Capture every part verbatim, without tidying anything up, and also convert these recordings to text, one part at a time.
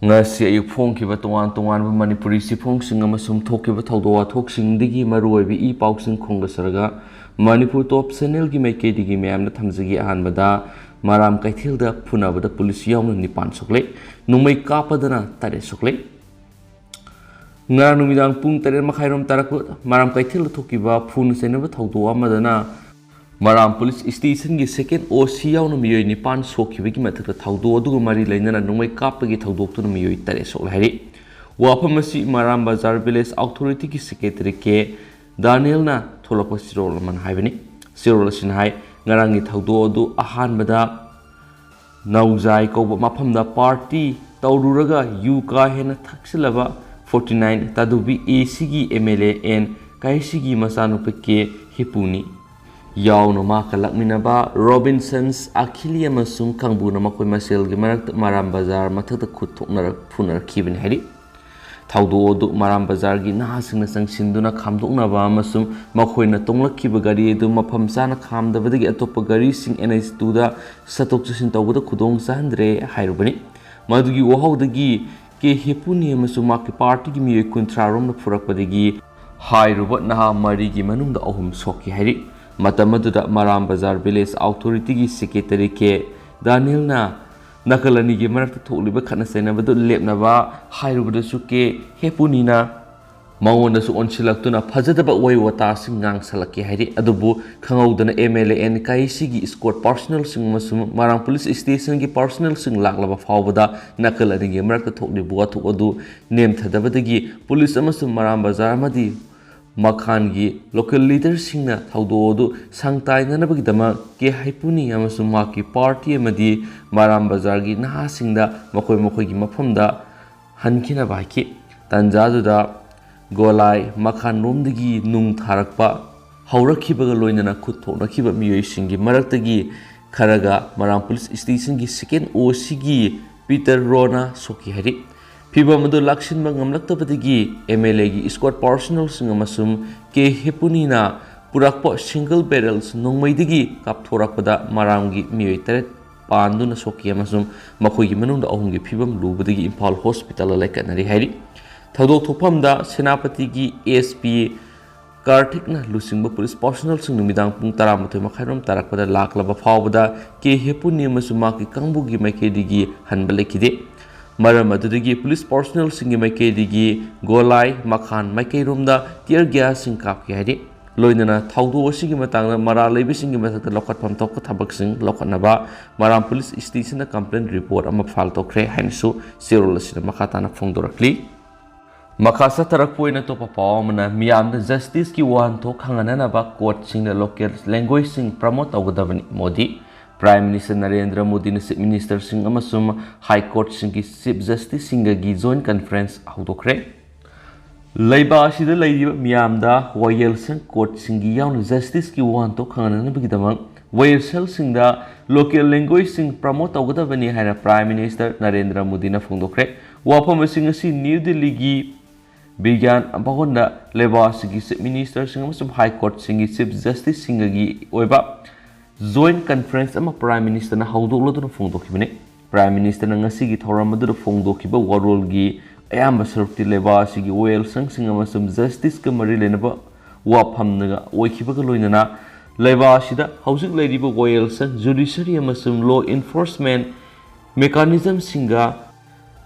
ꯉꯁꯤ ꯑꯌꯨꯛ ꯐꯣꯡꯈꯤꯕ ꯇꯣꯉꯥꯟ ꯇꯣꯉꯥꯟꯕ ꯃꯅꯤꯄꯨꯔꯤ ꯆꯦꯐꯣꯡꯁꯤꯡ ꯑꯃꯁꯨꯡ ꯊꯣꯛꯈꯤꯕ ꯊꯧꯗꯣꯛ ꯋꯥꯊꯣꯛꯁꯤꯡꯗꯒꯤ ꯃꯔꯨꯑꯣꯏꯕ ꯏ ꯄꯥꯎꯁꯤꯡ ꯈꯣꯝꯒꯠꯆꯔꯒ, ꯃꯅꯤꯄꯨꯔ ꯇꯣꯞ ꯆꯦꯅꯦꯜꯒꯤ ꯃꯥꯏꯀꯩꯗꯒꯤ ꯃꯌꯥꯝꯅ ꯊꯝꯖꯒꯦ꯫ ꯑꯍꯥꯟꯕꯗ, ꯃꯔꯥꯝ ꯀꯩꯊꯦꯜꯗ ꯐꯨꯅꯕꯗ ꯄꯨꯂꯤꯁ ꯌꯥꯎꯅ ꯅꯤꯄꯥꯟ ꯁꯣꯛꯂꯦ, ꯅꯣꯡꯃꯩ ꯀꯥꯞꯄꯗꯅ ꯇꯔꯦꯠ ꯁꯣꯛꯂꯦ꯫ ꯉꯔꯥꯡ ꯅꯨꯃꯤꯗꯥꯡ ꯄꯨꯡ ꯇꯔꯦꯠ ꯃꯈꯥꯏꯔꯣꯝ ꯇꯥꯔꯛꯄ ꯃꯔꯥꯝ ꯀꯩꯊꯦꯜꯗ ꯊꯣꯛꯈꯤꯕ ꯐꯨꯅ ꯆꯩꯅꯕ ꯊꯧꯗꯣꯛ ꯑꯃꯗꯅ ꯃꯔꯥꯝ ꯄꯨꯂꯤꯁ ꯁ꯭ꯇꯦꯁꯟꯒꯤ ꯁꯦꯀꯦꯟ ꯑꯣ ꯁꯤ ꯌꯥꯎꯅ ꯃꯤꯑꯣꯏ ꯅꯤꯄꯥꯟ ꯁꯣꯛꯈꯤꯕꯒꯤ ꯃꯊꯛꯇ, ꯊꯧꯗꯣꯛ ꯑꯗꯨꯒ ꯃꯔꯤ ꯂꯩꯅꯅ ꯅꯣꯡꯃꯩ ꯀꯥꯞꯄꯒꯤ ꯊꯧꯗꯣꯛꯇꯨꯅ ꯃꯤꯑꯣꯏ ꯇꯔꯦꯠ ꯁꯣꯛꯂꯦ ꯍꯥꯏꯔꯤ꯫ ꯋꯥꯐꯝ ꯑꯁꯤ ꯃꯔꯥꯝ ꯕꯖꯥꯔ ꯚꯤꯂꯦꯖ ꯑꯣꯊꯣꯔꯤꯇꯤꯒꯤ ꯁꯦꯀ꯭ꯔꯦꯇꯔꯤ ꯀꯦ ꯗꯥꯅꯤꯌꯦꯜꯅ ꯊꯣꯛꯂꯛꯄ ꯆꯦꯔꯣꯜ ꯑꯃꯅ ꯍꯥꯏꯕꯅꯤ꯫ ꯆꯦꯔꯣꯜ ꯑꯁꯤꯅ ꯍꯥꯏ, ꯉꯔꯥꯡꯒꯤ ꯊꯧꯗꯣꯛ ꯑꯗꯨ ꯑꯍꯥꯟꯕꯗ ꯅꯧꯖꯥꯏ ꯀꯧꯕ ꯃꯐꯝꯗ ꯄꯥꯔꯇꯤ ꯇꯧꯔꯨꯔꯒ ꯌꯨ ꯀꯥ ꯍꯦꯟꯅ ꯊꯛꯆꯤꯜꯂꯕ ꯐꯣꯔꯇꯤ ꯅꯥꯏꯟ ꯇꯥꯗꯨꯕꯤ ꯑꯦ ꯁꯤꯒꯤ ꯑꯦꯝ ꯑꯦꯜ ꯑꯦ ꯑꯦꯟ ꯀꯥꯏꯁꯤꯒꯤ ꯃꯆꯥꯅꯨꯄꯥ ꯀꯦ ꯍꯦꯄꯨꯅꯤ ꯌꯥꯎꯅ ꯃꯍꯥꯛꯀ ꯂꯥꯛꯃꯤꯟꯅꯕ ꯔꯣꯕꯤꯟꯁꯟꯁ ꯑꯈꯤꯂꯤ ꯑꯃꯁꯨꯡ ꯀꯥꯡꯕꯨꯅ ꯃꯈꯣꯏ ꯃꯁꯦꯜꯒꯤ ꯃꯔꯛꯇ ꯃꯔꯥꯝ ꯕꯖꯥꯔ ꯃꯊꯛꯇ ꯈꯨꯠ ꯊꯣꯛꯅꯔꯛ ꯐꯨꯅꯔꯛꯈꯤꯕꯅꯤ ꯍꯥꯏꯔꯤ꯫ ꯊꯧꯗꯣꯛ ꯑꯗꯨ ꯃꯔꯥꯝ ꯕꯖꯥꯔꯒꯤ ꯅꯍꯥꯁꯤꯡꯅ ꯆꯪꯁꯤꯟꯗꯨꯅ ꯈꯥꯝꯗꯣꯛꯅꯕ ꯑꯃꯁꯨꯡ ꯃꯈꯣꯏꯅ ꯇꯣꯡꯂꯛꯈꯤꯕ ꯒꯥꯔꯤ ꯑꯗꯨ ꯃꯐꯝ ꯆꯥꯅ ꯈꯥꯝꯗꯕꯗꯒꯤ ꯑꯇꯣꯞꯄ ꯒꯥꯔꯤꯁꯤꯡ ꯑꯦꯟ ꯑꯩꯆ ꯇꯨꯗ ꯆꯠꯊꯣꯛ ꯆꯠꯁꯤꯟ ꯇꯧꯕꯗ ꯈꯨꯗꯣꯡ ꯆꯥꯍꯟꯗ꯭ꯔꯦ ꯍꯥꯏꯔꯨꯕꯅꯤ꯫ ꯃꯗꯨꯒꯤ ꯋꯥꯍꯧꯗꯒꯤ ꯀꯦ ꯍꯦꯄꯨꯅꯤ ꯑꯃꯁꯨꯡ ꯃꯍꯥꯛꯀꯤ ꯄꯥꯔꯇꯤꯒꯤ ꯃꯤꯑꯣꯏ ꯀꯨꯟꯊ꯭ꯔꯥ ꯔꯣꯝꯅ ꯐꯨꯔꯛꯄꯗꯒꯤ ꯍꯥꯏꯔꯤꯕ ꯅꯍꯥ ꯃꯔꯤꯒꯤ ꯃꯅꯨꯡꯗ ꯑꯍꯨꯝ ꯁꯣꯛꯈꯤ ꯍꯥꯏꯔꯤ꯫ ꯃꯇꯝ ꯑꯗꯨꯗ ꯃꯔꯥꯝ ꯕꯖꯥꯔ ꯚꯤꯂꯦꯖ ꯑꯣꯊꯣꯔꯤꯇꯤꯒꯤ ꯁꯦꯀ꯭ꯔꯦꯇꯔꯤ ꯀꯦ ꯗꯥꯅꯤꯌꯦꯜꯅ ꯅꯥꯀꯜ ꯑꯅꯤꯒꯤ ꯃꯔꯛꯇ ꯊꯣꯛꯂꯤꯕ ꯈꯠꯅ ꯆꯩꯅꯕꯗꯨ ꯂꯦꯞꯅꯕ ꯍꯥꯏꯔꯨꯕꯗꯁꯨ ꯀꯦ ꯍꯦꯄꯨꯅꯤꯅ ꯃꯉꯣꯟꯗꯁꯨ ꯑꯣꯟꯁꯤꯜꯂꯛꯇꯨꯅ ꯐꯖꯗꯕ ꯋꯥꯍꯩ ꯋꯥꯇꯥꯁꯤꯡ ꯉꯥꯡꯁꯜꯂꯛꯈꯤ ꯍꯥꯏꯔꯤ꯫ ꯑꯗꯨꯕꯨ ꯈꯪꯍꯧꯗꯅ ꯑꯦꯝ ꯑꯦꯜ ꯑꯦ ꯑꯦꯟ ꯀꯥꯏꯁꯤꯒꯤ ꯏꯁꯀꯣꯔꯠ ꯄꯥꯔꯁꯣꯅꯦꯜꯁꯤꯡ ꯑꯃꯁꯨꯡ ꯃꯔꯥꯝ ꯄꯨꯂꯤꯁ ꯁ꯭ꯇꯦꯁꯟꯒꯤ ꯄꯥꯔꯁꯣꯅꯦꯜꯁꯤꯡ ꯂꯥꯛꯂꯕ ꯐꯥꯎꯕꯗ ꯅꯥꯀꯜ ꯑꯅꯤꯒꯤ ꯃꯔꯛꯇ ꯊꯣꯛꯂꯤꯕ ꯋꯥꯊꯣꯛ ꯑꯗꯨ ꯅꯦꯝꯊꯗꯕꯗꯒꯤ ꯄꯨꯂꯤꯁ ꯑꯃꯁꯨꯡ ꯃꯔꯥꯝ ꯕꯖꯥꯔ ꯑꯃꯗꯤ ꯃꯈꯥꯟꯒꯤ ꯂꯣꯀꯦꯜ ꯂꯤꯗꯔꯁꯤꯡꯅ ꯊꯧꯗꯣꯛ ꯑꯗꯨ ꯁꯪ ꯇꯥꯏꯅꯅꯕꯒꯤꯗꯃꯛ ꯀꯦ ꯍꯩꯄꯨꯅꯤ ꯑꯃꯁꯨꯡ ꯃꯍꯥꯛꯀꯤ ꯄꯥꯔꯇꯤ ꯑꯃꯗꯤ ꯃꯔꯥꯝ ꯕꯖꯥꯔꯒꯤ ꯅꯍꯥꯁꯤꯡꯗ ꯃꯈꯣꯏ ꯃꯈꯣꯏꯒꯤ ꯃꯐꯝꯗ ꯍꯟꯈꯤꯅꯕ ꯍꯥꯏꯈꯤ꯫ ꯇꯥꯟꯖꯥꯗꯨꯗ ꯒꯣꯂꯥꯏ ꯃꯈꯥꯟꯔꯣꯝꯗꯒꯤ ꯅꯨꯡ ꯊꯥꯔꯛꯄ ꯍꯧꯔꯛꯈꯤꯕꯒ ꯂꯣꯏꯅꯅ ꯈꯨꯠ ꯊꯣꯛꯅꯈꯤꯕ ꯃꯤꯑꯣꯏꯁꯤꯡꯒꯤ ꯃꯔꯛꯇꯒꯤ ꯈꯔꯒ ꯃꯔꯥꯝ ꯄꯨꯂꯤꯁ ꯁ꯭ꯇꯦꯁꯟꯒꯤ ꯁꯦꯀꯦꯟ ꯑꯣ ꯁꯤꯒꯤ ꯄꯤꯇꯔ ꯔꯣꯅ ꯁꯣꯛꯈꯤ ꯍꯥꯏꯔꯤ꯫ ꯐꯤꯚꯝ ꯑꯗꯨ ꯂꯥꯛꯁꯤꯟꯕ ꯉꯝꯂꯛꯇꯕꯗꯒꯤ ꯑꯦꯝ ꯑꯦꯜ ꯑꯦꯒꯤ ꯏꯁꯀ꯭ꯋꯥꯗ ꯄꯥꯔꯁꯣꯅꯦꯜꯁꯤꯡ ꯑꯃꯁꯨꯡ ꯀꯦ ꯍꯦꯄꯨꯅꯤꯅ ꯄꯨꯔꯛꯄ ꯁꯤꯡꯒꯜ ꯕꯦꯔꯦꯜꯁ ꯅꯣꯡꯃꯩꯗꯒꯤ ꯀꯥꯞꯊꯣꯔꯛꯄꯗ ꯃꯔꯥꯝꯒꯤ ꯃꯤꯑꯣꯏ ꯇꯔꯦꯠ ꯄꯥꯟꯗꯨꯅ ꯁꯣꯛꯈꯤ ꯑꯃꯁꯨꯡ ꯃꯈꯣꯏꯒꯤ ꯃꯅꯨꯡꯗ ꯑꯍꯨꯝꯒꯤ ꯐꯤꯕꯝ ꯂꯨꯕꯗꯒꯤ ꯏꯝꯐꯥꯜ ꯍꯣꯁꯄꯤꯇꯥꯜꯗ ꯂꯥꯏꯀꯠꯅꯔꯤ ꯍꯥꯏꯔꯤ꯫ ꯊꯧꯗꯣꯛ ꯊꯣꯛꯐꯝꯗ ꯁꯦꯅꯥꯄꯇꯤꯒꯤ ꯑꯦꯁ ꯄꯤ ꯀꯥꯔꯊꯤꯛꯅ ꯂꯨꯆꯤꯡꯕ ꯄꯨꯂꯤꯁ ꯄꯥꯔꯁꯣꯅꯦꯜꯁꯤꯡꯅ ꯅꯨꯃꯤꯗꯥꯡ ꯄꯨꯡ ꯇꯔꯥꯃꯥꯊꯣꯏ ꯃꯈꯥꯏꯔꯣꯝ ꯇꯥꯔꯛꯄꯗ ꯂꯥꯛꯂꯕ ꯐꯥꯎꯕꯗ ꯀꯦ ꯍꯦꯄꯨꯅꯤ ꯑꯃꯁꯨꯡ ꯃꯍꯥꯛꯀꯤ ꯀꯥꯡꯕꯨꯒꯤ ꯃꯥꯏꯀꯩꯗꯒꯤ ꯍꯟꯕ ꯂꯩꯈꯤꯗꯦ꯫ ꯃꯔꯝ ꯑꯗꯨꯗꯒꯤ ꯄꯨꯂꯤꯁ ꯄꯥꯔꯁꯣꯅꯦꯜꯁꯤꯡꯒꯤ ꯃꯥꯏꯀꯩꯗꯒꯤ ꯒꯣꯂꯥꯏ, ꯃꯈꯥꯟ ꯃꯥꯏꯀꯩꯔꯣꯝꯗ ꯇꯤꯌꯔ ꯒ꯭ꯌꯥꯁꯁꯤꯡ ꯀꯥꯞꯈꯤ ꯍꯥꯏꯔꯤ꯫ ꯂꯣꯏꯅꯅ ꯊꯧꯗꯣꯛ ꯑꯁꯤꯒꯤ ꯃꯇꯥꯡꯗ ꯃꯔꯥꯜ ꯂꯩꯕꯁꯤꯡꯒꯤ ꯃꯊꯛꯇ ꯂꯧꯈꯠꯐꯝ ꯊꯣꯛꯄ ꯊꯕꯛꯁꯤꯡ ꯂꯧꯈꯠꯅꯕ ꯃꯔꯥꯝ ꯄꯨꯂꯤꯁ ꯁ꯭ꯇꯦꯁꯟꯗ ꯀꯝꯄ꯭ꯂꯦꯟ ꯔꯤꯄꯣꯔꯠ ꯑꯃ ꯐꯥꯏꯜ ꯇꯧꯈ꯭ꯔꯦ ꯍꯥꯏꯅꯁꯨ ꯆꯦꯔꯣꯜ ꯑꯁꯤꯗ ꯃꯈꯥ ꯇꯥꯅ ꯐꯣꯡꯗꯣꯔꯛꯂꯤ꯫ ꯃꯈꯥ ꯆꯠꯊꯔꯛꯄ ꯑꯣꯏꯅ ꯑꯇꯣꯞꯄ ꯄꯥꯎ ꯑꯃꯅ, ꯃꯤꯌꯥꯝꯗ ꯖꯁꯇꯤꯁꯀꯤ ꯋꯥꯍꯟꯊꯣꯛ ꯈꯪꯍꯟꯅꯅꯕ ꯀꯣꯔꯠꯁꯤꯡꯗ ꯂꯣꯀꯦꯜ ꯂꯦꯡꯒ꯭ꯋꯦꯖꯁꯤꯡ ꯄ꯭ꯔꯃꯣꯠ ꯇꯧꯒꯗꯕꯅꯤ꯫ ꯃꯣꯗꯤ꯫ ꯄ꯭ꯔꯥꯏꯝ ꯃꯤꯅꯤꯁꯇꯔ ꯅꯔꯦꯟꯗ꯭ꯔ ꯃꯣꯗꯤꯅ ꯆꯤꯐ ꯃꯤꯅꯤꯁꯇꯔꯁꯤꯡ ꯑꯃꯁꯨꯡ ꯍꯥꯏ ꯀꯣꯔꯠꯁꯤꯡꯒꯤ ꯆꯤꯐ ꯖꯁꯇꯤꯁꯁꯤꯡꯒꯒꯤ ꯖꯣꯏꯟ ꯀꯟꯐꯔꯦꯟꯁ ꯍꯧꯗꯣꯛꯈ꯭ꯔꯦ꯫ ꯂꯩꯕꯥꯛ ꯑꯁꯤꯗ ꯂꯩꯔꯤꯕ ꯃꯤꯌꯥꯝꯗ ꯋꯥꯌꯦꯜꯁꯪ ꯀꯣꯔꯠꯁꯤꯡꯒꯤ ꯌꯥꯎꯅ ꯖꯁꯇꯤꯁꯀꯤ ꯋꯥꯍꯟꯊꯣꯛ ꯈꯪꯍꯟꯅꯕꯒꯤꯗꯃꯛ ꯋꯥꯌꯦꯜꯁꯪꯁꯤꯡꯗ ꯂꯣꯀꯦꯜ ꯂꯦꯡꯒ꯭ꯋꯦꯖꯁꯤꯡ ꯄ꯭ꯔꯃꯣꯠ ꯇꯧꯒꯗꯕꯅꯤ ꯍꯥꯏꯅ ꯄ꯭ꯔꯥꯏꯝ ꯃꯤꯅꯤꯁꯇꯔ ꯅꯔꯦꯟꯗ꯭ꯔ ꯃꯣꯗꯤꯅ ꯐꯣꯡꯗꯣꯛꯈ꯭ꯔꯦ꯫ ꯋꯥꯐꯝ ꯑꯁꯤꯡ ꯑꯁꯤ ꯅ꯭ꯌꯨ ꯗꯤꯜꯂꯤꯒꯤ ꯕꯤꯒ꯭ꯌꯥꯟ ꯚꯕꯟꯗ ꯂꯩꯕꯥꯛ ꯑꯁꯤꯒꯤ ꯆꯤꯐ ꯃꯤꯅꯤꯁꯇꯔꯁꯤꯡ ꯑꯃꯁꯨꯡ ꯍꯥꯏ ꯀꯣꯔꯠꯁꯤꯡꯒꯤ ꯆꯤꯐ ꯖꯁꯇꯤꯁꯁꯤꯡꯒꯒꯤ ꯑꯣꯏꯕ ꯖꯣꯏꯟ ꯀꯟꯐꯔꯦꯟꯁ ꯑꯃ ꯄ꯭ꯔꯥꯏꯝ ꯃꯤꯅꯤꯁꯇꯔꯅ ꯍꯧꯗꯣꯛꯂꯗꯨꯅ ꯐꯣꯡꯗꯣꯛꯈꯤꯕꯅꯤ꯫ ꯄ꯭ꯔꯥꯏꯝ ꯃꯤꯅꯤꯁꯇꯔꯅ ꯉꯁꯤꯒꯤ ꯊꯧꯔꯝ ꯑꯗꯨꯗ ꯐꯣꯡꯗꯣꯛꯈꯤꯕ ꯋꯥꯔꯣꯜꯒꯤ ꯑꯌꯥꯝꯕ ꯁꯔꯨꯛꯇꯤ ꯂꯩꯕꯥꯛ ꯑꯁꯤꯒꯤ ꯋꯥꯌꯦꯜꯁꯪꯁꯤꯡ ꯑꯃꯁꯨꯡ ꯖꯁꯇꯤꯁꯀ ꯃꯔꯤ ꯂꯩꯅꯕ ꯋꯥꯐꯝꯅꯒ ꯑꯣꯏꯈꯤꯕꯒ ꯂꯣꯏꯅꯅ ꯂꯩꯕꯥꯛ ꯑꯁꯤꯗ ꯍꯧꯖꯤꯛ ꯂꯩꯔꯤꯕ ꯋꯥꯌꯦꯜꯁꯪ, ꯖꯨꯗꯤꯁꯔꯤ ꯑꯃꯁꯨꯡ ꯂꯣ ꯏꯟꯐꯣꯔꯁꯃꯦꯟ ꯃꯦꯀꯥꯅꯤꯖꯝꯁꯤꯡꯒ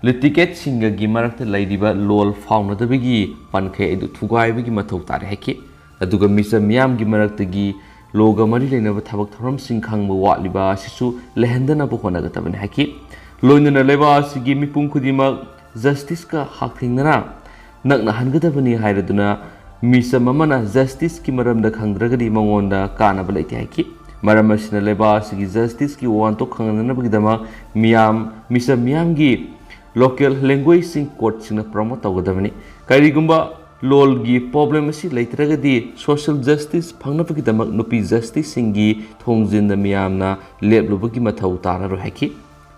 ꯂꯤꯇꯤꯒꯦꯠꯁꯤꯡꯒꯒꯤ ꯃꯔꯛꯇ ꯂꯩꯔꯤꯕ ꯂꯣꯜ ꯐꯥꯎꯅꯗꯕꯒꯤ ꯄꯟꯈꯩ ꯑꯗꯨ ꯊꯨꯒꯥꯏꯕꯒꯤ ꯃꯊꯧ ꯇꯥꯔꯦ ꯍꯥꯏꯈꯤ꯫ ꯑꯗꯨꯒ ꯃꯤꯆꯝ ꯃꯤꯌꯥꯝꯒꯤ ꯃꯔꯛꯇꯒꯤ ꯂꯣꯒ ꯃꯔꯤ ꯂꯩꯅꯕ ꯊꯕꯛ ꯊꯧꯔꯝꯁꯤꯡ ꯈꯪꯕ ꯋꯥꯠꯂꯤꯕ ꯑꯁꯤꯁꯨ ꯂꯩꯍꯟꯗꯅꯕ ꯍꯣꯠꯅꯒꯗꯕꯅꯤ ꯍꯥꯏꯈꯤ꯫ ꯂꯣꯏꯅꯅ ꯂꯩꯕꯥꯛ ꯑꯁꯤꯒꯤ ꯃꯤꯄꯨꯝ ꯈꯨꯗꯤꯡꯃꯛ ꯖꯁꯇꯤꯁꯀ ꯍꯛꯊꯦꯡꯅꯅ ꯅꯛꯅꯍꯟꯒꯗꯕꯅꯤ ꯍꯥꯏꯔꯗꯨꯅ ꯃꯤꯆꯝ ꯑꯃꯅ ꯖꯁꯇꯤꯁꯀꯤ ꯃꯔꯝꯗ ꯈꯪꯗ꯭ꯔꯒꯗꯤ ꯃꯉꯣꯟꯗ ꯀꯥꯟꯅꯕ ꯂꯩꯇꯦ ꯍꯥꯏꯈꯤ꯫ ꯃꯔꯝ ꯑꯁꯤꯅ ꯂꯩꯕꯥꯛ ꯑꯁꯤꯒꯤ ꯖꯁꯇꯤꯁꯀꯤ ꯋꯥꯍꯟꯊꯣꯛ ꯈꯪꯍꯟꯅꯅꯕꯒꯤꯗꯃꯛ ꯃꯤꯌꯥꯝ, ꯃꯤꯆꯝ ꯃꯤꯌꯥꯝꯒꯤ ꯂꯣꯀꯦꯜ ꯂꯦꯡꯒ꯭ꯋꯦꯖꯁꯤꯡ ꯀꯣꯔꯠꯁꯤꯡꯅ ꯄ꯭ꯔꯃꯣꯠ ꯇꯧꯒꯗꯕꯅꯤ꯫ ꯀꯔꯤꯒꯨꯝꯕ ꯂꯣꯜꯒꯤ ꯄ꯭ꯔꯣꯕ꯭ꯂꯦꯝ ꯑꯁꯤ ꯂꯩꯇ꯭ꯔꯒꯗꯤ ꯁꯣꯁꯤꯌꯦꯜ ꯖꯁꯇꯤꯁ ꯐꯪꯅꯕꯒꯤꯗꯃꯛ ꯅꯨꯄꯤ ꯖꯁꯇꯤꯁꯁꯤꯡꯒꯤ ꯊꯣꯡꯖꯤꯟꯗ ꯃꯤꯌꯥꯝꯅ ꯂꯦꯞꯂꯨꯕꯒꯤ ꯃꯊꯧ ꯇꯥꯔꯔꯣꯏ ꯍꯥꯏꯈꯤ꯫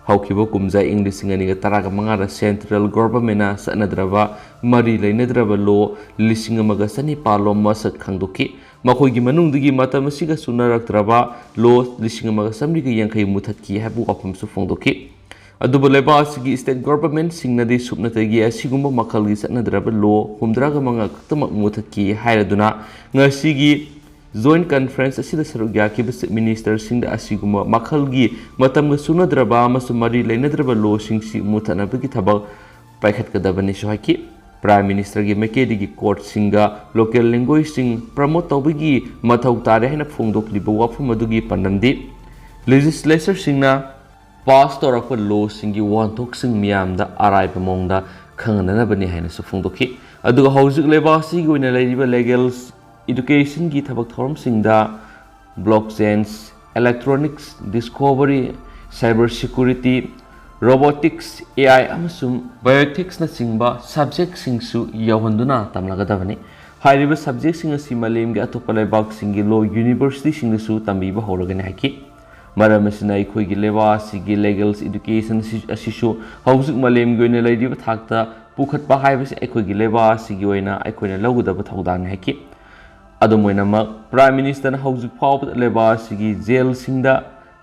ꯍꯧꯈꯤꯕ ꯀꯨꯝꯖꯥ ꯏꯪ ꯂꯤꯁꯤꯡ ꯑꯅꯤꯒ ꯇꯔꯥꯒ ꯃꯉꯥꯗ ꯁꯦꯟꯇ꯭ꯔꯦꯜ ꯒꯣꯚꯔꯟꯃꯦꯟꯠꯅ ꯆꯠꯅꯗ꯭ꯔꯕ, ꯃꯔꯤ ꯂꯩꯅꯗ꯭ꯔꯕ ꯂꯣ ꯂꯤꯁꯤꯡ ꯑꯃꯒ ꯆꯅꯤꯄꯥꯜ ꯂꯣꯝ ꯃꯁꯛ ꯈꯪꯗꯣꯛꯈꯤ꯫ ꯃꯈꯣꯏꯒꯤ ꯃꯅꯨꯡꯗꯒꯤ ꯃꯇꯝ ꯑꯁꯤꯒ ꯆꯨꯅꯔꯛꯇ꯭ꯔꯕ ꯂꯣ ꯂꯤꯁꯤꯡ ꯑꯃꯒ ꯆꯥꯃꯔꯤꯒ ꯌꯥꯡꯈꯩ ꯃꯨꯊꯠꯈꯤ ꯍꯥꯏꯕ ꯋꯥꯐꯝꯁꯨ ꯐꯣꯡꯗꯣꯛꯈꯤ꯫ ꯑꯗꯨꯕꯨ ꯂꯩꯕꯥꯛ ꯑꯁꯤꯒꯤ state governmentꯁꯤꯡꯅꯗꯤ ꯁꯨꯞꯅꯇꯒꯤ ꯑꯁꯤꯒꯨꯝꯕ ꯃꯈꯜꯒꯤ ꯆꯠꯅꯗ꯭ꯔꯕ ꯂꯣ ꯍꯨꯝꯗ꯭ꯔꯥꯒ ꯃꯉꯥ ꯈꯛꯇꯃꯛ ꯃꯨꯊꯠꯈꯤ ꯍꯥꯏꯔꯗꯨꯅ ꯉꯁꯤꯒꯤ joint conference ꯑꯁꯤꯗ ꯁꯔꯨꯛ ꯌꯥꯈꯤꯕ chief ministerꯁꯤꯡꯗ ꯑꯁꯤꯒꯨꯝꯕ ꯃꯈꯜꯒꯤ ꯃꯇꯝꯒ ꯆꯨꯅꯗ꯭ꯔꯕ ꯑꯃꯁꯨꯡ ꯃꯔꯤ ꯂꯩꯅꯗ꯭ꯔꯕ ꯂꯣꯁꯤꯡꯁꯤ ꯃꯨꯊꯠꯅꯕꯒꯤ ꯊꯕꯛ ꯄꯥꯏꯈꯠꯀꯗꯕꯅꯤꯁꯨ ꯍꯥꯏꯈꯤ꯫ Prime Ministerꯒꯤ ꯃꯥꯏꯀꯩꯗꯒꯤ courtꯁꯤꯡꯒ local languageꯁꯤꯡ promote ꯇꯧꯕꯒꯤ ꯃꯊꯧ ꯇꯥꯔꯦ ꯍꯥꯏꯅ ꯐꯣꯡꯗꯣꯛꯂꯤꯕ ꯋꯥꯐꯝ ꯑꯗꯨꯒꯤ ꯄꯥꯟꯗꯝꯗꯤ legislatureꯁꯤꯡꯅ pass ꯇꯧꯔꯛꯄ ꯂꯣꯁꯤꯡꯒꯤ ꯋꯥꯍꯟꯊꯣꯛꯁꯤꯡ ꯃꯤꯌꯥꯝꯗ ꯑꯔꯥꯏꯕ ꯃꯑꯣꯡꯗ ꯈꯪꯍꯟꯅꯅꯕꯅꯤ ꯍꯥꯏꯅꯁꯨ ꯐꯣꯡꯗꯣꯛꯈꯤ꯫ ꯑꯗꯨꯒ ꯍꯧꯖꯤꯛ ꯂꯩꯕꯥꯛ ꯑꯁꯤꯒꯤ ꯑꯣꯏꯅ ꯂꯩꯔꯤꯕ legal educationꯒꯤ ꯊꯕꯛ ꯊꯧꯔꯝꯁꯤꯡꯗ blockchains, electronics discovery, cyber security, robotics, AI ꯑꯃꯁꯨꯡ bioethicsꯅꯆꯤꯡꯕ subjectꯁꯤꯡꯁꯨ ꯌꯥꯎꯍꯟꯗꯨꯅ ꯇꯝꯂꯒꯗꯕꯅꯤ꯫ ꯍꯥꯏꯔꯤꯕ subjectꯁꯤꯡ ꯑꯁꯤ ꯃꯥꯂꯦꯝꯒꯤ ꯑꯇꯣꯞꯄ ꯂꯩꯕꯥꯛꯁꯤꯡꯒꯤ law universityꯁꯤꯡꯗꯁꯨ ꯇꯝꯕꯤꯕ ꯍꯧꯔꯒꯅꯤ ꯍꯥꯏꯈꯤ꯫ ꯃꯔꯝ ꯑꯁꯤꯅ ꯑꯩꯈꯣꯏꯒꯤ ꯂꯩꯕꯥꯛ ꯑꯁꯤꯒꯤ legal education ꯑꯁꯤ, ꯑꯁꯤꯁꯨ ꯍꯧꯖꯤꯛ ꯃꯥꯂꯦꯝꯒꯤ ꯑꯣꯏꯅ ꯂꯩꯔꯤꯕ ꯊꯥꯛꯇ ꯄꯨꯈꯠꯄ ꯍꯥꯏꯕꯁꯤ ꯑꯩꯈꯣꯏꯒꯤ ꯂꯩꯕꯥꯛ ꯑꯁꯤꯒꯤ ꯑꯣꯏꯅ ꯑꯩꯈꯣꯏꯅ ꯂꯧꯒꯗꯕ ꯊꯧꯗꯥꯡꯅꯤ ꯍꯥꯏꯈꯤ꯫ ꯑꯗꯨꯝ ꯑꯣꯏꯅꯃꯛ, Prime Ministerꯅ ꯍꯧꯖꯤꯛ ꯐꯥꯎꯕꯗ ꯂꯩꯕꯥꯛ ꯑꯁꯤꯒꯤ jailꯁꯤꯡꯗ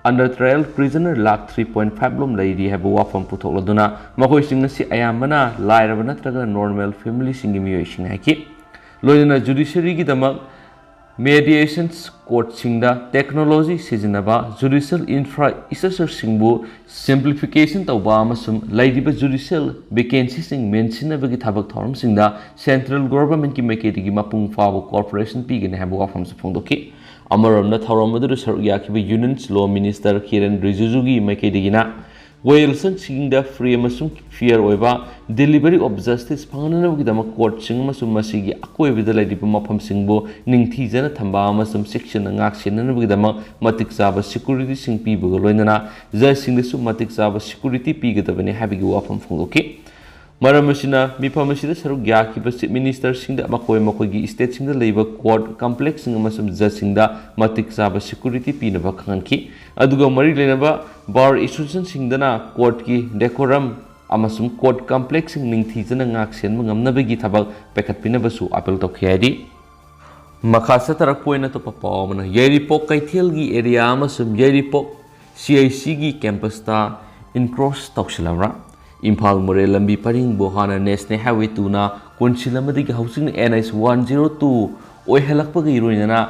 under trial prisoner lakh three point five ꯂꯣꯝ ꯂꯩꯔꯤ ꯍꯥꯏꯕ ꯋꯥꯐꯝ ꯄꯨꯊꯣꯛꯂꯗꯨꯅ, ꯃꯈꯣꯏꯁꯤꯡ ꯑꯁꯤ ꯑꯌꯥꯝꯕꯅ ꯂꯥꯏꯔꯕ ꯅꯠꯇ꯭ꯔꯒ normal familyꯁꯤꯡꯒꯤ ꯃꯤꯑꯣꯏꯁꯤꯡꯅꯤ ꯍꯥꯏꯈꯤ꯫ ꯂꯣꯏꯅꯅ judiciaryꯒꯤꯗꯃꯛ mediations courtꯁꯤꯡꯗ technology ꯁꯤꯖꯤꯟꯅꯕ, judicial infrastructureꯁꯤꯡꯕꯨ simplification ꯇꯧꯕ ꯑꯃꯁꯨꯡ ꯂꯩꯔꯤꯕ judicial vacancyꯁꯤꯡ ꯃꯦꯟꯁꯤꯟꯅꯕꯒꯤ ꯊꯕꯛ ꯊꯧꯔꯝꯁꯤꯡꯗ central governmentꯀꯤ ꯃꯥꯏꯀꯩꯗꯒꯤ ꯃꯄꯨꯡ ꯐꯥꯕ cooperation ꯄꯤꯒꯅꯤ ꯍꯥꯏꯕ ꯋꯥꯐꯝꯁꯨ ꯐꯣꯡꯗꯣꯛꯈꯤ꯫ ꯑꯃꯔꯣꯝꯗ, ꯊꯧꯔꯝ ꯑꯗꯨꯗ ꯁꯔꯨꯛ ꯌꯥꯈꯤꯕ Unions Law Minister Kiren Rijijugꯤ ꯃꯥꯏꯀꯩꯗꯒꯤꯅ ꯋꯥꯌꯦꯜꯁꯪꯁꯤꯡꯗ free ꯑꯃꯁꯨꯡ fair ꯑꯣꯏꯕ delivery of justice ꯐꯪꯍꯟꯅꯕꯒꯤꯗꯃꯛ courtꯁꯤꯡ ꯑꯃꯁꯨꯡ ꯃꯁꯤꯒꯤ ꯑꯀꯣꯏꯕꯗ ꯂꯩꯔꯤꯕ ꯃꯐꯝꯁꯤꯡꯕꯨ ꯅꯤꯡꯊꯤꯖꯅ ꯊꯝꯕ ꯑꯃꯁꯨꯡ ꯆꯦꯛꯁꯤꯟꯅ ꯉꯥꯛ ꯁꯦꯟꯅꯅꯕꯒꯤꯗꯃꯛ ꯃꯇꯤꯛ ꯆꯥꯕ securityꯁꯤꯡ ꯄꯤꯕꯒ ꯂꯣꯏꯅꯅ judgeꯁꯤꯡꯗꯁꯨ ꯃꯇꯤꯛ ꯆꯥꯕ security ꯄꯤꯒꯗꯕꯅꯤ ꯍꯥꯏꯕꯒꯤ ꯋꯥꯐꯝ ꯐꯣꯡꯗꯣꯛꯈꯤ꯫ ꯃꯔꯝ ꯑꯁꯤꯅ, ꯃꯤꯐꯝ ꯑꯁꯤꯗ ꯁꯔꯨꯛ ꯌꯥꯈꯤꯕ chief ministerꯁꯤꯡꯗ ꯃꯈꯣꯏ ꯃꯈꯣꯏꯒꯤ stateꯁꯤꯡꯗ ꯂꯩꯕ court complexꯁꯤꯡ ꯑꯃꯁꯨꯡ judgeꯁꯤꯡꯗ ꯃꯇꯤꯛ ꯆꯥꯕ security ꯄꯤꯅꯕ ꯈꯪꯍꯟꯈꯤ꯫ ꯑꯗꯨꯒ ꯃꯔꯤ ꯂꯩꯅꯕ bar associationꯁꯤꯡꯗꯅ courtꯀꯤ decorum ꯑꯃꯁꯨꯡ court complexꯁꯤꯡ ꯅꯤꯡꯊꯤꯖꯅ ꯉꯥꯛ ꯁꯦꯟꯕ ꯉꯝꯅꯕꯒꯤ ꯊꯕꯛ ꯄꯥꯏꯈꯠꯄꯤꯅꯕꯁꯨ appeal ꯇꯧꯈꯤ ꯍꯥꯏꯔꯤ꯫ ꯃꯈꯥ ꯆꯠꯊꯔꯛꯄ ꯑꯣꯏꯅ ꯑꯇꯣꯞꯄ ꯄꯥꯎ ꯑꯃꯅ, ꯌꯥꯏꯔꯤꯄꯣꯛ ꯀꯩꯊꯦꯜꯒꯤ ꯑꯦꯔꯤꯌꯥ ꯑꯃꯁꯨꯡ ꯌꯥꯏꯔꯤꯄꯣꯛ ꯁꯤ ꯑꯥꯏ ꯁꯤꯒꯤ ꯀꯦꯝꯄꯁꯇ ꯏꯟꯀ꯭ꯔꯣꯁ ꯇꯧꯁꯤꯜꯂꯕ꯭ꯔꯥ? ꯏꯝꯐꯥꯜ ꯃꯣꯔꯦ ꯂꯝꯕꯤ ꯄꯔꯤꯡꯕꯨ ꯍꯥꯟꯅ ꯅꯦꯁꯅꯦꯜ ꯍꯥꯏꯋꯦ ꯇꯨꯅ ꯀꯣꯟꯁꯤꯜꯂꯝꯕꯗꯒꯤ ꯍꯧꯖꯤꯛꯅ N H one zero two ꯑꯣꯏꯍꯜꯂꯛꯄꯒ ꯂꯣꯏꯅꯅ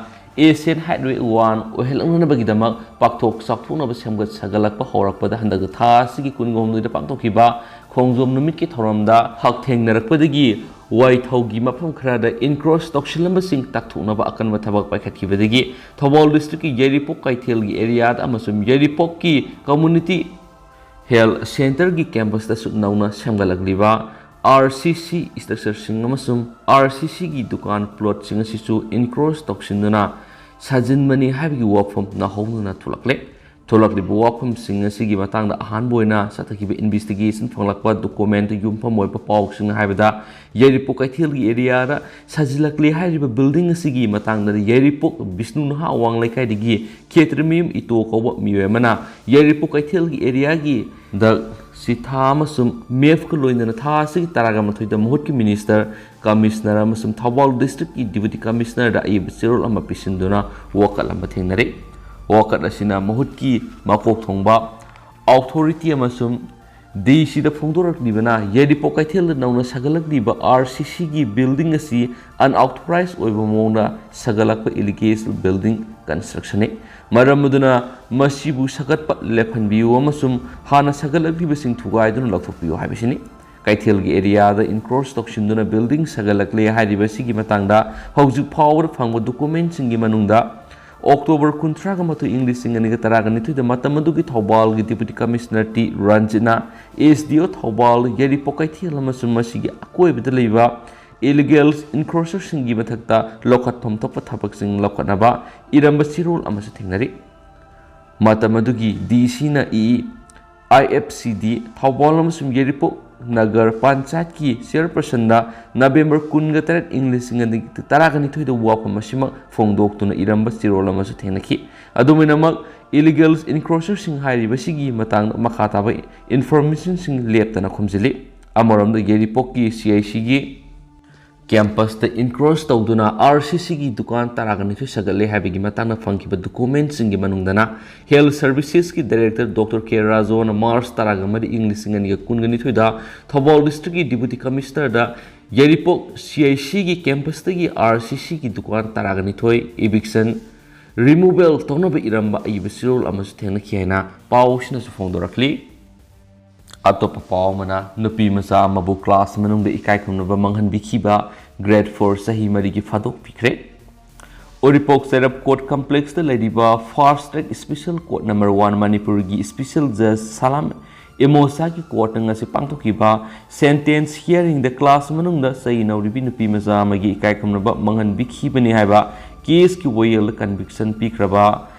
ꯑꯦꯁꯤꯌꯥꯟ ꯍꯥꯏꯋꯦ ꯋꯥꯟ ꯑꯣꯏꯍꯜꯂꯛꯅꯕꯒꯤꯗꯃꯛ ꯄꯥꯛꯊꯣꯛ ꯆꯥꯎꯊꯣꯛꯅꯕ ꯁꯦꯝꯒꯠ ꯁꯥꯒꯠꯂꯛꯄ ꯍꯧꯔꯛꯄꯗ ꯍꯟꯗꯛꯀꯤ ꯊꯥ ꯑꯁꯤꯒꯤ ꯀꯨꯟꯒ ꯍꯨꯝꯗꯣꯏꯗ ꯄꯥꯡꯊꯣꯛꯈꯤꯕ ꯈꯣꯡꯖꯣꯝ ꯅꯨꯃꯤꯠꯀꯤ ꯊꯧꯔꯝꯗ ꯍꯛꯊꯦꯡꯅꯔꯛꯄꯗꯒꯤ ꯋꯥꯏꯊꯧꯒꯤ ꯃꯐꯝ ꯈꯔꯗ ꯏꯟꯀ꯭ꯔꯣꯁ ꯇꯧꯁꯤꯜꯂꯝꯕꯁꯤꯡ ꯇꯥꯛꯊꯣꯛꯅꯕ ꯑꯀꯟꯕ ꯊꯕꯛ ꯄꯥꯏꯈꯠꯈꯤꯕꯗꯒꯤ ꯊꯧꯕꯥꯜ ꯗꯤꯁꯇ꯭ꯔꯤꯛꯀꯤ ꯌꯥꯏꯔꯤꯄꯣꯛ ꯀꯩꯊꯦꯜꯒꯤ ꯑꯦꯔꯤꯌꯥꯗ ꯑꯃꯁꯨꯡ ꯌꯥꯏꯔꯤꯄꯣꯛꯀꯤ ꯀꯝꯃꯨꯅꯤꯇꯤ ꯍꯦꯜꯊ ꯁꯦꯟꯇꯔꯒꯤ ꯀꯦꯝꯄꯁꯇꯁꯨ ꯅꯧꯅ ꯁꯦꯝꯒꯠꯂꯛꯂꯤꯕ ꯑꯥꯔ ꯁꯤ ꯁꯤ ꯏꯁꯇ꯭ꯔꯛꯆꯔꯁꯤꯡ ꯑꯃꯁꯨꯡ ꯑꯥꯔ ꯁꯤ ꯁꯤꯒꯤ ꯗꯨꯀꯥꯟ ꯄ꯭ꯂꯣꯠꯁꯤꯡ ꯑꯁꯤꯁꯨ ꯏꯟꯀ꯭ꯔꯣꯁ ꯇꯧꯁꯤꯟꯗꯨꯅ ꯁꯥꯖꯤꯟꯕꯅꯤ ꯍꯥꯏꯕꯒꯤ ꯋꯥꯐꯝ ꯅꯧꯍꯧꯅꯅ ꯊꯣꯛꯂꯛꯂꯦ꯫ ꯊꯣꯛꯂꯛꯂꯤꯕ ꯋꯥꯐꯝꯁꯤꯡ ꯑꯁꯤꯒꯤ ꯃꯇꯥꯡꯗ ꯑꯍꯥꯟꯕ ꯑꯣꯏꯅ ꯆꯠꯊꯈꯤꯕ ꯏꯟꯚꯦꯁꯇꯤꯒꯦꯁꯟ ꯐꯪꯂꯛꯄ ꯗꯣꯀꯨꯃꯦꯟꯗ ꯌꯨꯝꯐꯝ ꯑꯣꯏꯕ ꯄꯥꯎꯁꯤꯡꯅ ꯍꯥꯏꯕꯗ, ꯌꯥꯏꯔꯤꯄꯣꯛ ꯀꯩꯊꯦꯜꯒꯤ ꯑꯦꯔꯤꯌꯥꯗ ꯁꯥꯖꯤꯜꯂꯛꯂꯦ ꯍꯥꯏꯔꯤꯕ ꯕꯤꯜꯗꯤꯡ ꯑꯁꯤꯒꯤ ꯃꯇꯥꯡꯗꯗꯤ ꯌꯥꯏꯔꯤꯄꯣꯛ ꯕꯤꯁꯅꯨ ꯅꯍꯥ ꯑꯋꯥꯡ ꯂꯩꯀꯥꯏꯗꯒꯤ ꯈꯦꯇ꯭ꯔꯤꯃꯌꯨꯝ ꯏꯇꯣ ꯀꯧꯕ ꯃꯤꯑꯣꯏ ꯑꯃꯅ ꯌꯥꯏꯔꯤꯄꯣꯛ ꯀꯩꯊꯦꯜꯒꯤ ꯑꯦꯔꯤꯌꯥꯒꯤ ꯗ ꯁꯤꯊꯥ ꯑꯃꯁꯨꯡ ꯃꯦꯞꯀ ꯂꯣꯏꯅꯅ ꯊꯥ ꯑꯁꯤꯒꯤ ꯇꯔꯥꯒ ꯃꯥꯊꯣꯏꯗ ꯃꯍꯨꯠꯀꯤ ꯃꯤꯅꯤꯁꯇꯔ, ꯀꯃꯤꯁꯅꯔ ꯑꯃꯁꯨꯡ ꯊꯧꯕꯥꯜ ꯗꯤꯁꯇ꯭ꯔꯤꯛꯀꯤ ꯗꯤꯄꯨꯇꯤ ꯀꯃꯤꯁꯅꯔꯗ ꯑꯏꯕ ꯆꯦꯔꯣꯜ ꯑꯃ ꯄꯤꯁꯤꯟꯗꯨꯅ ꯋꯥꯀꯠ ꯑꯃ ꯊꯦꯡꯅꯔꯦ꯫ ꯋꯥꯀꯠ ꯑꯁꯤꯅ ꯃꯍꯨꯠꯀꯤ ꯃꯀꯣꯛ ꯊꯣꯡꯕ ꯑꯣꯊꯣꯔꯤꯇꯤ ꯑꯃꯁꯨꯡ ꯗꯤ ꯁꯤꯗ ꯐꯣꯡꯗꯣꯔꯛꯂꯤꯕꯅ ꯌꯥꯏꯔꯤꯄꯣꯛ ꯀꯩꯊꯦꯜꯗ ꯅꯧꯅ ꯁꯥꯒꯠꯂꯛꯂꯤꯕ ꯑꯥꯔ ꯁꯤ ꯁꯤꯒꯤ ꯕꯤꯜꯗꯤꯡ ꯑꯁꯤ ꯑꯟꯑꯣꯊꯣꯔꯥꯏꯖ ꯑꯣꯏꯕ ꯃꯑꯣꯡꯗ ꯁꯥꯒꯠꯂꯛꯄ ꯏꯂꯤꯒꯦꯜ ꯕꯤꯜꯗꯤꯡ ꯀꯟꯁꯇ꯭ꯔꯛꯁꯟꯅꯤ꯫ ꯃꯔꯝ ꯑꯗꯨꯅ ꯃꯁꯤꯕꯨ ꯁꯥꯒꯠꯄ ꯂꯦꯞꯍꯟꯕꯤꯌꯨ ꯑꯃꯁꯨꯡ ꯍꯥꯟꯅ ꯁꯥꯒꯠꯂꯛꯂꯤꯕꯁꯤꯡ ꯊꯨꯒꯥꯏꯗꯨꯅ ꯂꯧꯊꯣꯛꯄꯤꯌꯨ ꯍꯥꯏꯕꯁꯤꯅꯤ꯫ ꯀꯩꯊꯦꯜꯒꯤ ꯑꯦꯔꯤꯌꯥꯗ ꯏꯟꯀ꯭ꯔꯣꯁ ꯇꯧꯁꯤꯟꯗꯨꯅ ꯕꯤꯜꯗꯤꯡ ꯁꯥꯒꯠꯂꯛꯂꯦ ꯍꯥꯏꯔꯤꯕꯁꯤꯒꯤ ꯃꯇꯥꯡꯗ ꯍꯧꯖꯤꯛ ꯐꯥꯎꯕꯗ ꯐꯪꯕ ꯗꯣꯀꯨꯃꯦꯟꯁꯤꯡꯒꯤ ꯃꯅꯨꯡꯗ ꯑꯣꯛꯇꯣꯕꯔ ꯀꯨꯟꯊ꯭ꯔꯥꯒ ꯃꯥꯊꯣꯏ, ꯏꯪ ꯂꯤꯁꯤꯡ ꯑꯅꯤꯒ ꯇꯔꯥꯒ ꯅꯤꯊꯣꯏꯗ ꯃꯇꯝ ꯑꯗꯨꯒꯤ ꯊꯧꯕꯥꯜꯒꯤ ꯗꯤꯄꯨꯇꯤ ꯀꯃꯤꯁꯅꯔ ꯇꯤ ꯔꯟꯖꯤꯠꯅ ꯑꯦꯁ ꯗꯤ ꯑꯣ ꯊꯧꯕꯥꯜ, ꯌꯥꯏꯔꯤꯄꯣꯛ ꯀꯩꯊꯦꯜ ꯑꯃꯁꯨꯡ ꯃꯁꯤꯒꯤ ꯑꯀꯣꯏꯕꯗ ꯂꯩꯕ ꯏꯂꯤꯒꯦꯜ ꯏꯟꯀ꯭ꯔꯣꯆꯔꯁꯤꯡꯒꯤ ꯃꯊꯛꯇ ꯂꯧꯈꯠꯐꯝ ꯊꯣꯛꯄ ꯊꯕꯛꯁꯤꯡ ꯂꯧꯈꯠꯅꯕ ꯏꯔꯝꯕ ꯆꯦꯔꯣꯜ ꯑꯃꯁꯨ ꯊꯦꯡꯅꯔꯤ꯫ ꯃꯇꯝ ꯑꯗꯨꯒꯤ ꯗꯤ ꯁꯤꯅ ꯏ, ꯑꯥꯏ ꯑꯦꯐ ꯁꯤ ꯗꯤ ꯊꯧꯕꯥꯜ ꯑꯃꯁꯨꯡ ꯌꯥꯏꯔꯤꯄꯣꯛ ꯅꯒꯔ ꯄꯟꯆꯥꯌꯠꯀꯤ ꯆꯤꯌꯔꯄꯔꯁꯟꯗ ꯅꯕꯦꯝꯕꯔ ꯀꯨꯟꯒ ꯇꯔꯦꯠ, ꯏꯪ ꯂꯤꯁꯤꯡ ꯑꯅꯤ ꯇꯔꯥꯒ ꯅꯤꯊꯣꯏꯗ ꯋꯥꯐꯝ ꯑꯁꯤꯃꯛ ꯐꯣꯡꯗꯣꯛꯇꯨꯅ ꯏꯔꯝꯕ ꯆꯦꯔꯣꯜ ꯑꯃꯁꯨ ꯊꯦꯡꯅꯈꯤ꯫ ꯑꯗꯨꯃꯥꯏꯅꯃꯛ, ꯏꯂꯤꯒꯦꯜ ꯏꯟꯀ꯭ꯔꯣꯆꯔꯁꯤꯡ ꯍꯥꯏꯔꯤꯕꯁꯤꯒꯤ ꯃꯇꯥꯡꯗ ꯃꯈꯥ ꯇꯥꯕ ꯏꯟꯐꯣꯔꯃꯦꯁꯟꯁꯤꯡ ꯂꯦꯞꯇꯅ ꯈꯣꯝꯖꯤꯜꯂꯤ꯫ ꯑꯃꯔꯣꯝꯗ, ꯌꯥꯏꯔꯤꯄꯣꯛꯀꯤ ꯁꯤ ꯑꯥꯏ ꯁꯤꯒꯤ ꯀꯦꯝꯄꯁꯇ ꯏꯟꯀ꯭ꯔꯣꯆ ꯇꯧꯗꯨꯅ ꯑꯥꯔ ꯁꯤ ꯁꯤꯒꯤ ꯗꯨꯀꯥꯟ ꯇꯔꯥꯒ ꯅꯤꯊꯣꯏ ꯁꯥꯒꯠꯂꯦ ꯍꯥꯏꯕꯒꯤ ꯃꯇꯥꯡꯗ ꯐꯪꯈꯤꯕ ꯗꯣꯀꯨꯃꯦꯟꯁꯤꯡꯒꯤ ꯃꯅꯨꯡꯗꯅ ꯍꯦꯜꯊ ꯁꯔꯚꯤꯁꯦꯁꯀꯤ ꯗꯥꯏꯔꯦꯛꯇꯔ ꯗꯣꯛꯇꯔ ꯀꯦ ꯔꯥꯖꯣꯅ ꯃꯥꯔꯆ ꯇꯔꯥꯒ ꯃꯔꯤ, ꯏꯪ ꯂꯤꯁꯤꯡ ꯑꯅꯤꯒ ꯀꯨꯟꯒ ꯅꯤꯊꯣꯏꯗ ꯊꯧꯕꯥꯜ ꯗꯤꯁꯇ꯭ꯔꯤꯛꯀꯤ ꯗꯤꯄꯨꯇꯤ ꯀꯃꯤꯁꯅꯔꯗ ꯌꯥꯏꯔꯤꯄꯣꯛ ꯁꯤ ꯑꯥꯏ ꯁꯤꯒꯤ ꯀꯦꯝꯄꯁꯇꯒꯤ ꯑꯥꯔ ꯁꯤ ꯁꯤꯒꯤ ꯗꯨꯀꯥꯟ ꯇꯔꯥꯒ ꯅꯤꯊꯣꯏ ꯏꯚꯤꯛꯁꯟ, ꯔꯤꯃꯨꯚꯦꯜ ꯇꯧꯅꯕ ꯏꯔꯝꯕ ꯑꯏꯕ ꯆꯦꯔꯣꯜ ꯑꯃꯁꯨ ꯊꯦꯡꯅꯈꯤ ꯍꯥꯏꯅ ꯄꯥꯎꯁꯤꯅꯁꯨ ꯐꯣꯡꯗꯣꯔꯛꯂꯤ꯫ ꯑꯇꯣꯞꯄ ꯄꯥꯎ ꯑꯃꯅ, ꯅꯨꯄꯤ ꯃꯆꯥ ꯑꯃꯕꯨ ꯀ꯭ꯂꯥꯁ ꯃꯅꯨꯡꯗ ꯏꯀꯥꯏ ꯈꯨꯝꯅꯕ ꯃꯥꯡꯍꯟꯕꯤꯈꯤꯕ ꯒ꯭ꯔꯦꯗ ꯐꯣꯔ ꯆꯍꯤ ꯃꯔꯤꯒꯤ ꯐꯥꯗꯣꯛꯄꯤꯈ꯭ꯔꯦ꯫ ꯎꯔꯤꯄꯣꯛ ꯆꯩꯔꯞ ꯀꯣꯔꯠ ꯀꯝꯄ꯭ꯂꯦꯛꯁꯇ ꯂꯩꯔꯤꯕ fast track special court number one ꯃꯅꯤꯄꯨꯔꯒꯤ ꯁ꯭ꯄꯦꯁꯦꯜ ꯖꯖ ꯁꯂꯥꯝ ꯏꯃꯣꯁꯥꯒꯤ ꯀꯣꯔꯠꯅ ꯉꯁꯤ ꯄꯥꯡꯊꯣꯛꯈꯤꯕ ꯁꯦꯟꯇꯦꯟꯁ ꯍꯤꯌꯥꯔꯤꯡꯗ ꯀ꯭ꯂꯥꯁ ꯃꯅꯨꯡꯗ ꯆꯩ ꯅꯧꯔꯤꯕꯤ ꯅꯨꯄꯤ ꯃꯆꯥ ꯑꯃꯒꯤ ꯏꯀꯥꯏ ꯈꯨꯝꯅꯕ ꯃꯥꯡꯍꯟꯕꯤꯈꯤꯕꯅꯤ ꯍꯥꯏꯕ ꯀꯦꯁꯀꯤ ꯋꯥꯌꯦꯜꯗ ꯀꯟꯚꯤꯛꯁꯟ ꯄꯤꯈ꯭ꯔꯕ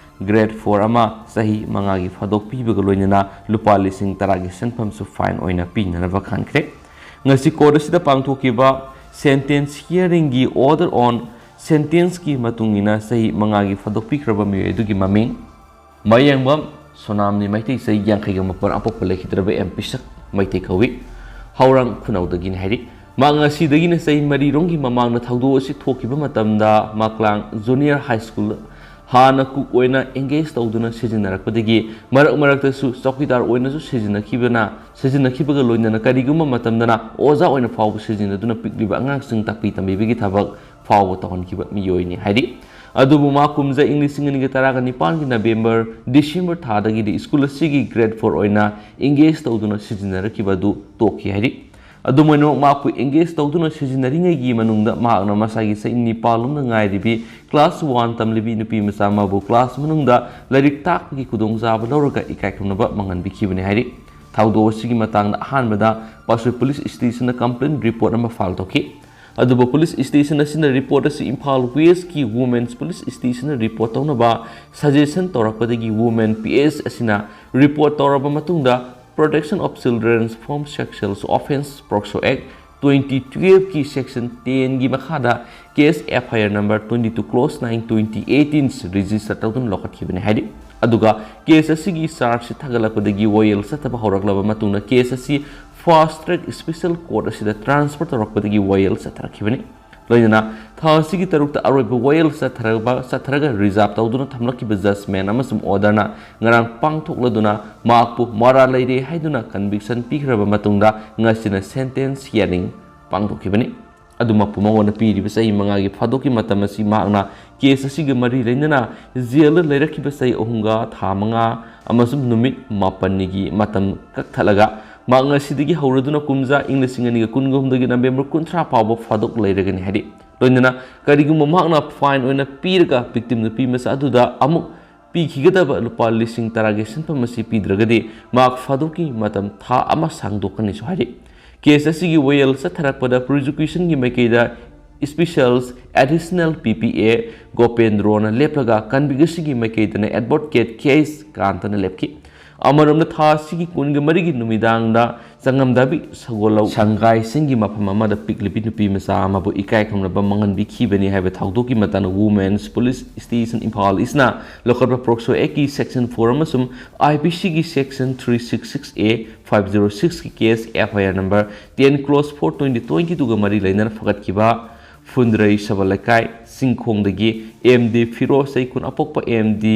ꯒ꯭ꯔꯦꯗ ꯐꯣꯔ ꯑꯃ ꯆꯍꯤ ꯃꯉꯥꯒꯤ ꯐꯥꯗꯣꯛꯄꯤꯕꯒ ꯂꯣꯏꯅꯅ ꯂꯨꯄꯥ ꯂꯤꯁꯤꯡ ꯇꯔꯥꯒꯤ ꯁꯦꯟꯐꯝꯁꯨ ꯐꯥꯏꯟ ꯑꯣꯏꯅ ꯄꯤꯅꯅꯕ ꯈꯟꯈ꯭ꯔꯦ꯫ ꯉꯁꯤ ꯀꯣꯔꯠ ꯑꯁꯤꯗ ꯄꯥꯡꯊꯣꯛꯈꯤꯕ ꯁꯦꯟꯇꯦꯟꯁ ꯍꯤꯌꯥꯔꯤꯡꯒꯤ order on ꯁꯦꯟꯇꯦꯟꯁꯀꯤ ꯃꯇꯨꯡ ꯏꯟꯅ ꯆꯍꯤ ꯃꯉꯥꯒꯤ ꯐꯥꯗꯣꯛꯄꯤꯈ꯭ꯔꯕ ꯃꯤꯑꯣꯏ ꯑꯗꯨꯒꯤ ꯃꯃꯤꯡ ꯃꯌꯦꯡꯕꯝ ꯁꯣꯅꯥꯝꯅꯤ, ꯃꯩꯇꯩ ꯆꯍꯤ ꯌꯥꯡꯈꯩꯒ ꯃꯥꯄꯟ, ꯑꯄꯣꯛꯄ ꯂꯩꯈꯤꯗ꯭ꯔꯕ ꯑꯦꯝ ꯄꯤꯁꯛ ꯃꯩꯇꯩ ꯀꯧꯏ꯫ ꯍꯧꯔꯥꯡ ꯈꯨꯅꯧꯗꯒꯤꯅꯤ ꯍꯥꯏꯔꯤ꯫ ꯃꯍꯥꯛ ꯉꯁꯤꯗꯒꯤꯅ ꯆꯍꯤ ꯃꯔꯤꯔꯣꯝꯒꯤ ꯃꯃꯥꯡꯗ ꯊꯧꯗꯣꯛ ꯑꯁꯤ ꯊꯣꯛꯈꯤꯕ ꯃꯇꯝꯗ ꯃꯥꯛꯂꯥꯡ ꯖꯨꯅꯤꯌꯔ ꯍꯥꯏ ꯁ꯭ꯀꯨꯜ ꯍꯥꯟꯅ ꯀꯨꯛ ꯑꯣꯏꯅ ꯑꯦꯡꯒꯦꯖ ꯇꯧꯗꯨꯅ ꯁꯤꯖꯤꯟꯅꯔꯛꯄꯗꯒꯤ ꯃꯔꯛ ꯃꯔꯛꯇꯁꯨ ꯆꯧꯀꯤꯗꯥꯔ ꯑꯣꯏꯅꯁꯨ ꯁꯤꯖꯤꯟꯅꯈꯤꯕꯅ, ꯁꯤꯖꯤꯟꯅꯈꯤꯕꯒ ꯂꯣꯏꯅꯅ ꯀꯔꯤꯒꯨꯝꯕ ꯃꯇꯝꯗꯅ ꯑꯣꯖꯥ ꯑꯣꯏꯅ ꯐꯥꯎꯕ ꯁꯤꯖꯤꯟꯅꯗꯨꯅ ꯄꯤꯛꯂꯤꯕ ꯑꯉꯥꯡꯁꯤꯡ ꯇꯥꯛꯄꯤ ꯇꯝꯕꯤꯕꯒꯤ ꯊꯕꯛ ꯐꯥꯎꯕ ꯇꯧꯍꯟꯈꯤꯕ ꯃꯤꯑꯣꯏꯅꯤ ꯍꯥꯏꯔꯤ꯫ ꯑꯗꯨꯕꯨ ꯃꯥ ꯀꯨꯝꯖꯥ ꯏꯪ ꯂꯤꯁꯤꯡ ꯑꯅꯤꯒ ꯇꯔꯥꯒ ꯅꯤꯄꯥꯟꯒꯤ ꯅꯕꯦꯝꯕꯔ, ꯗꯤꯁꯦꯝꯕꯔ ꯊꯥꯗꯒꯤꯗꯤ ꯁ꯭ꯀꯨꯜ ꯑꯁꯤꯒꯤ ꯒ꯭ꯔꯦꯗ ꯐꯣꯔ ꯑꯣꯏꯅ ꯑꯦꯡꯒꯦꯖ ꯇꯧꯗꯨꯅ ꯁꯤꯖꯤꯟꯅꯔꯛꯈꯤꯕ ꯑꯗꯨ ꯇꯣꯛꯈꯤ ꯍꯥꯏꯔꯤ꯫ ꯑꯗꯨꯝ ꯑꯣꯏꯅꯃꯛ, ꯃꯍꯥꯛꯄꯨ ꯑꯦꯡꯒꯦꯖ ꯇꯧꯗꯨꯅ ꯁꯤꯖꯤꯟꯅꯔꯤꯉꯩꯒꯤ ꯃꯅꯨꯡꯗ ꯃꯍꯥꯛꯅ ꯃꯁꯥꯒꯤ ꯆꯍꯤ ꯅꯤꯄꯥꯟ ꯂꯣꯝꯗ ꯉꯥꯏꯔꯤꯕꯤ ꯀ꯭ꯂꯥꯁ ꯋꯥꯟ ꯇꯝꯂꯤꯕꯤ ꯅꯨꯄꯤ ꯃꯆꯥ ꯑꯃꯕꯨ ꯀ꯭ꯂꯥꯁ ꯃꯅꯨꯡꯗ ꯂꯥꯏꯔꯤꯛ ꯇꯥꯛꯄꯒꯤ ꯈꯨꯗꯣꯡꯆꯥꯕ ꯂꯧꯔꯒ ꯏꯀꯥꯏ ꯈꯨꯝꯅꯕ ꯃꯥꯡꯍꯟꯕꯤꯈꯤꯕꯅꯤ ꯍꯥꯏꯔꯤ꯫ ꯊꯧꯗꯣꯛ ꯑꯁꯤꯒꯤ ꯃꯇꯥꯡꯗ ꯑꯍꯥꯟꯕꯗ ꯄꯥꯠꯁꯣꯏ ꯄꯨꯂꯤꯁ ꯁ꯭ꯇꯦꯁꯟꯗ ꯀꯝꯄ꯭ꯂꯦꯟ ꯔꯤꯄꯣꯔꯠ ꯑꯃ ꯐꯥꯏꯜ ꯇꯧꯈꯤ꯫ ꯑꯗꯨꯕꯨ ꯄꯨꯂꯤꯁ ꯁ꯭ꯇꯦꯁꯟ ꯑꯁꯤꯅ ꯔꯤꯄꯣꯔꯠ ꯑꯁꯤ ꯏꯝꯐꯥꯜ ꯋꯦꯁꯀꯤ ꯋꯨꯃꯦꯟꯁ ꯄꯨꯂꯤꯁ ꯁ꯭ꯇꯦꯁꯟꯗ ꯔꯤꯄꯣꯔꯠ ꯇꯧꯅꯕ ꯁꯖꯦꯁꯟ ꯇꯧꯔꯛꯄꯗꯒꯤ ꯋꯨꯃꯦꯟ ꯄꯤ ꯑꯦꯁ ꯑꯁꯤꯅ ꯔꯤꯄꯣꯔꯠ ꯇꯧꯔꯕ ꯃꯇꯨꯡꯗ Protection of Children's from Sexual Offence, POCSO Act twenty twelve ꯀꯤ section ten ꯒꯤ ꯃꯈꯥꯗ case F I R number twenty two clause nine twenty eighteen register ꯇꯧꯗꯨꯅ ꯂꯧꯈꯠꯈꯤꯕꯅꯤ ꯍꯥꯏꯔꯤ꯫ ꯑꯗꯨꯒ case ꯑꯁꯤꯒꯤ charge sheet ꯊꯥꯒꯠꯂꯛꯄꯗꯒꯤ ꯋꯥꯌꯦꯜ ꯆꯠꯊꯕ ꯍꯧꯔꯛꯂꯕ ꯃꯇꯨꯡꯗ case ꯑꯁꯤ Fast Track Special Court ꯑꯁꯤꯗ transfer ꯇꯧꯔꯛꯄꯗꯒꯤ ꯋꯥꯌꯦꯜ ꯆꯠꯊꯔꯛꯈꯤꯕꯅꯤ꯫ ꯂꯣꯏꯅꯅ ꯊꯥ ꯑꯁꯤꯒꯤ ꯇꯔꯨꯛꯇ ꯑꯔꯣꯏꯕ ꯋꯥꯌꯦꯜ ꯆꯠꯊꯔꯕ ꯆꯠꯊꯔꯒ reserve ꯇꯧꯗꯨꯅ ꯊꯝꯂꯛꯈꯤꯕ judgment ꯑꯃꯁꯨꯡ orderꯅ ꯉꯔꯥꯡ ꯄꯥꯡꯊꯣꯛꯂꯗꯨꯅ ꯃꯍꯥꯛꯄꯨ ꯃꯔꯥꯜ ꯂꯩꯔꯦ ꯍꯥꯏꯗꯨꯅ conviction ꯄꯤꯈ꯭ꯔꯕ ꯃꯇꯨꯡꯗ ꯉꯁꯤꯅ sentence hearing ꯄꯥꯡꯊꯣꯛꯈꯤꯕꯅꯤ꯫ ꯑꯗꯨꯃꯛꯄꯨ ꯃꯉꯣꯟꯗ ꯄꯤꯔꯤꯕ ꯆꯍꯤ ꯃꯉꯥꯒꯤ ꯐꯥꯗꯣꯛꯀꯤ ꯃꯇꯝ ꯑꯁꯤ ꯃꯍꯥꯛꯅ case ꯑꯁꯤꯒ ꯃꯔꯤ ꯂꯩꯅꯅ jailꯗ ꯂꯩꯔꯛꯈꯤꯕ ꯆꯍꯤ ꯑꯍꯨꯝꯒ ꯊꯥ ꯃꯉꯥ ꯑꯃꯁꯨꯡ ꯅꯨꯃꯤꯠ ꯃꯥꯄꯟꯅꯤꯒꯤ ꯃꯇꯝ ꯀꯛꯊꯠꯂꯒ ꯃꯍꯥꯛ ꯉꯁꯤꯗꯒꯤ ꯍꯧꯔꯗꯨꯅ ꯀꯨꯝꯖꯥ ꯏꯪ ꯂꯤꯁꯤꯡ ꯑꯅꯤꯒ ꯀꯨꯟꯒ ꯍꯨꯝꯗꯣꯏꯒꯤ November ꯀꯨꯟꯊ꯭ꯔꯥ ꯐꯥꯎꯕ ꯐꯥꯗꯣꯛ ꯂꯩꯔꯒꯅꯤ ꯍꯥꯏꯔꯤ꯫ ꯂꯣꯏꯅꯅ ꯀꯔꯤꯒꯨꯝꯕ ꯃꯍꯥꯛꯅ fine ꯑꯣꯏꯅ ꯄꯤꯔꯒ victim ꯅꯨꯄꯤ ꯃꯆꯥ ꯑꯗꯨꯗ ꯑꯃꯨꯛ ꯄꯤꯈꯤꯒꯗꯕ ꯂꯨꯄꯥ ꯂꯤꯁꯤꯡ ꯇꯔꯥꯒꯤ ꯁꯦꯟꯐꯝ ꯑꯁꯤ ꯄꯤꯗ꯭ꯔꯒꯗꯤ ꯃꯍꯥꯛ ꯐꯥꯗꯣꯛꯀꯤ ꯃꯇꯝ ꯊꯥ ꯑꯃ ꯁꯥꯡꯗꯣꯛꯀꯅꯤꯁꯨ ꯍꯥꯏꯔꯤ꯫ Case ꯑꯁꯤꯒꯤ ꯋꯥꯌꯦꯜ ꯆꯠꯊꯔꯛꯄꯗ prosecutionꯒꯤ ꯃꯥꯏꯀꯩꯗ special additional P P A ꯒꯣꯄꯦꯟꯗ꯭ꯔꯣꯅ ꯂꯦꯞꯂꯒ convict ꯑꯁꯤꯒꯤ ꯃꯥꯏꯀꯩꯗꯅ advocate K S ꯀꯥꯟꯇꯅ ꯂꯦꯞꯈꯤ꯫ ꯑꯃꯔꯣꯝꯗ ꯊꯥ ꯑꯁꯤꯒꯤ ꯀꯨꯟꯒ ꯃꯔꯤꯒꯤ ꯅꯨꯃꯤꯗꯥꯡꯗ ꯆꯉꯝꯗꯥꯕꯤ ꯁꯒꯣꯜꯂꯧ ꯁꯪꯒꯥꯏꯁꯤꯡꯒꯤ ꯃꯐꯝ ꯑꯃꯗ ꯄꯤꯛꯂꯤꯕꯤ ꯅꯨꯄꯤ ꯃꯆꯥ ꯑꯃꯕꯨ ꯏꯀꯥꯏ ꯈꯨꯝꯅꯕ ꯃꯥꯡꯍꯟꯕꯤꯈꯤꯕꯅꯤ ꯍꯥꯏꯕ ꯊꯧꯗꯣꯛꯀꯤ ꯃꯇꯥꯡꯗ Women's Police Station ꯏꯝꯐꯥꯜ ꯏꯁꯅ ꯂꯧꯈꯠꯄ POCSO Actꯀꯤ section four ꯑꯃꯁꯨꯡ I P Cꯒꯤ section three six six A five zero sixꯀꯤ case F I R number ten cross four twenty twenty twoꯒ ꯃꯔꯤ ꯂꯩꯅꯅ ꯐꯒꯠꯈꯤꯕ ꯐꯨꯟꯗ꯭ꯔꯩ ꯁꯕꯜ ꯂꯩꯀꯥꯏ ꯆꯤꯡꯈꯣꯡꯗꯒꯤ M D ꯐꯤꯔꯣꯖ ꯆꯍꯤ ꯀꯨꯟ ꯑꯄꯣꯛꯄ M D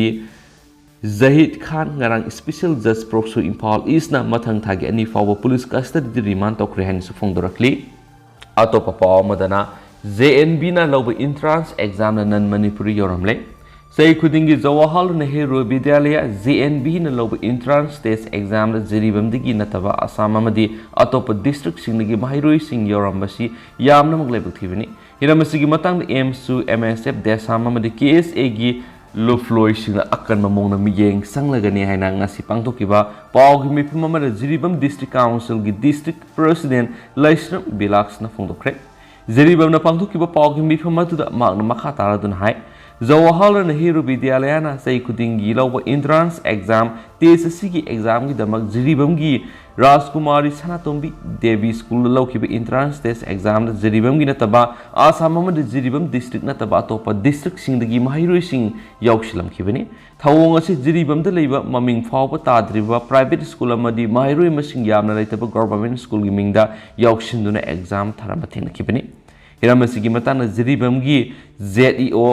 ꯖꯍꯤꯗ ꯈꯥꯟ ꯉꯔꯥꯡ special judge POCSO ꯏꯝꯐꯥꯜ ꯏꯁꯅ ꯃꯊꯪ ꯊꯥꯒꯤ ꯑꯅꯤ ꯐꯥꯎꯕ police custodyꯗ remand ꯇꯧꯈ꯭ꯔꯦ ꯍꯥꯏꯅꯁꯨ ꯐꯣꯡꯗꯣꯔꯛꯂꯤ꯫ ꯑꯇꯣꯞꯄ ꯄꯥꯎ ꯑꯃꯗꯅ, J N Vꯅ ꯂꯧꯕ entrance examꯗ non Manipuri ꯌꯧꯔꯝꯂꯦ꯫ ꯆꯍꯤ ꯈꯨꯗꯤꯡꯒꯤ ꯖꯋꯥꯍꯔꯂꯥꯜ ꯅꯦꯍꯔꯨ ꯕꯤꯗ꯭ꯌꯥꯂꯌ, J N Vꯅ ꯂꯧꯕ entrance test examꯗ ꯖꯤꯔꯤꯕꯥꯝꯗꯒꯤ ꯅꯠꯇꯕ ꯑꯁꯥꯝ ꯑꯃꯗꯤ ꯑꯇꯣꯞꯄ districtꯁꯤꯡꯗꯒꯤ ꯃꯍꯩꯔꯣꯏꯁꯤꯡ ꯌꯧꯔꯝꯕꯁꯤ ꯌꯥꯝꯅꯃꯛ ꯂꯥꯏꯕꯛ ꯊꯤꯕꯅꯤ꯫ ꯍꯤꯔꯝ ꯑꯁꯤꯒꯤ ꯃꯇꯥꯡꯗ AIMSꯁꯨ, M S F, DESAM ꯑꯃꯗꯤ K S Aꯒꯤ ꯂꯨꯞꯂꯣꯏꯁꯤꯡꯅ ꯑꯀꯟꯕ ꯃꯑꯣꯡꯗ ꯃꯤꯠꯌꯦꯡ ꯆꯪꯂꯒꯅꯤ ꯍꯥꯏꯅ ꯉꯁꯤ ꯄꯥꯡꯊꯣꯛꯈꯤꯕ ꯄꯥꯎꯒꯤ ꯃꯤꯐꯝ ꯑꯃꯗ ꯖꯤꯔꯤꯕꯥꯝ District Councilꯒꯤ District President ꯂꯩꯁ꯭ꯔꯝ ꯕꯤꯂꯥꯁꯅ ꯐꯣꯡꯗꯣꯛꯈ꯭ꯔꯦ꯫ ꯖꯤꯔꯤꯕꯥꯝꯅ ꯄꯥꯡꯊꯣꯛꯈꯤꯕ ꯄꯥꯎꯒꯤ ꯃꯤꯐꯝ ꯑꯗꯨꯗ ꯃꯍꯥꯛꯅ ꯃꯈꯥ ꯇꯥꯔꯗꯨꯅ ꯍꯥꯏ, ꯖꯋꯥꯍꯔꯂꯥꯜ ꯅꯦꯍꯔꯨ ꯕꯤꯗ꯭ꯌꯥꯂꯌꯥꯅ ꯆꯍꯤ ꯈꯨꯗꯤꯡꯒꯤ ꯂꯧꯕ entrance exam TSSCꯒꯤ examꯒꯤꯗꯃꯛ ꯖꯤꯔꯤꯕꯥꯝꯒꯤ ꯔꯥꯖꯀꯨꯃꯥꯔꯤ ꯁꯅꯥꯇꯣꯝꯕꯤ ꯗꯦꯕꯤ ꯁ꯭ꯀꯨꯜꯗ ꯂꯧꯈꯤꯕ entrance test examꯗ ꯖꯤꯔꯤꯕꯥꯝꯒꯤ ꯅꯠꯇꯕ ꯑꯥꯁꯥꯝ ꯑꯃꯗꯤ ꯖꯤꯔꯤꯕꯥꯝ district ꯅꯠꯇꯕ ꯑꯇꯣꯞꯄ districtꯁꯤꯡꯗꯒꯤ ꯃꯍꯩꯔꯣꯏꯁꯤꯡ ꯌꯥꯎꯁꯤꯜꯂꯝꯈꯤꯕꯅꯤ꯫ ꯊꯧꯑꯣꯡ ꯑꯁꯤ ꯖꯤꯔꯤꯕꯥꯝꯗ ꯂꯩꯕ ꯃꯃꯤꯡ ꯐꯥꯎꯕ ꯇꯥꯗ꯭ꯔꯤꯕ private school ꯑꯃꯗꯤ ꯃꯍꯩꯔꯣꯏ ꯃꯁꯤꯡ ꯌꯥꯝꯅ ꯂꯩꯇꯕ government schoolꯒꯤ ꯃꯤꯡꯗ ꯌꯥꯎꯁꯤꯟꯗꯨꯅ exam ꯊꯥꯔꯝꯕ ꯊꯦꯡꯅꯈꯤꯕꯅꯤ꯫ ꯍꯤꯔꯝ ꯑꯁꯤꯒꯤ ꯃꯇꯥꯡꯗ ꯖꯤꯔꯤꯕꯥꯝꯒꯤ ZEO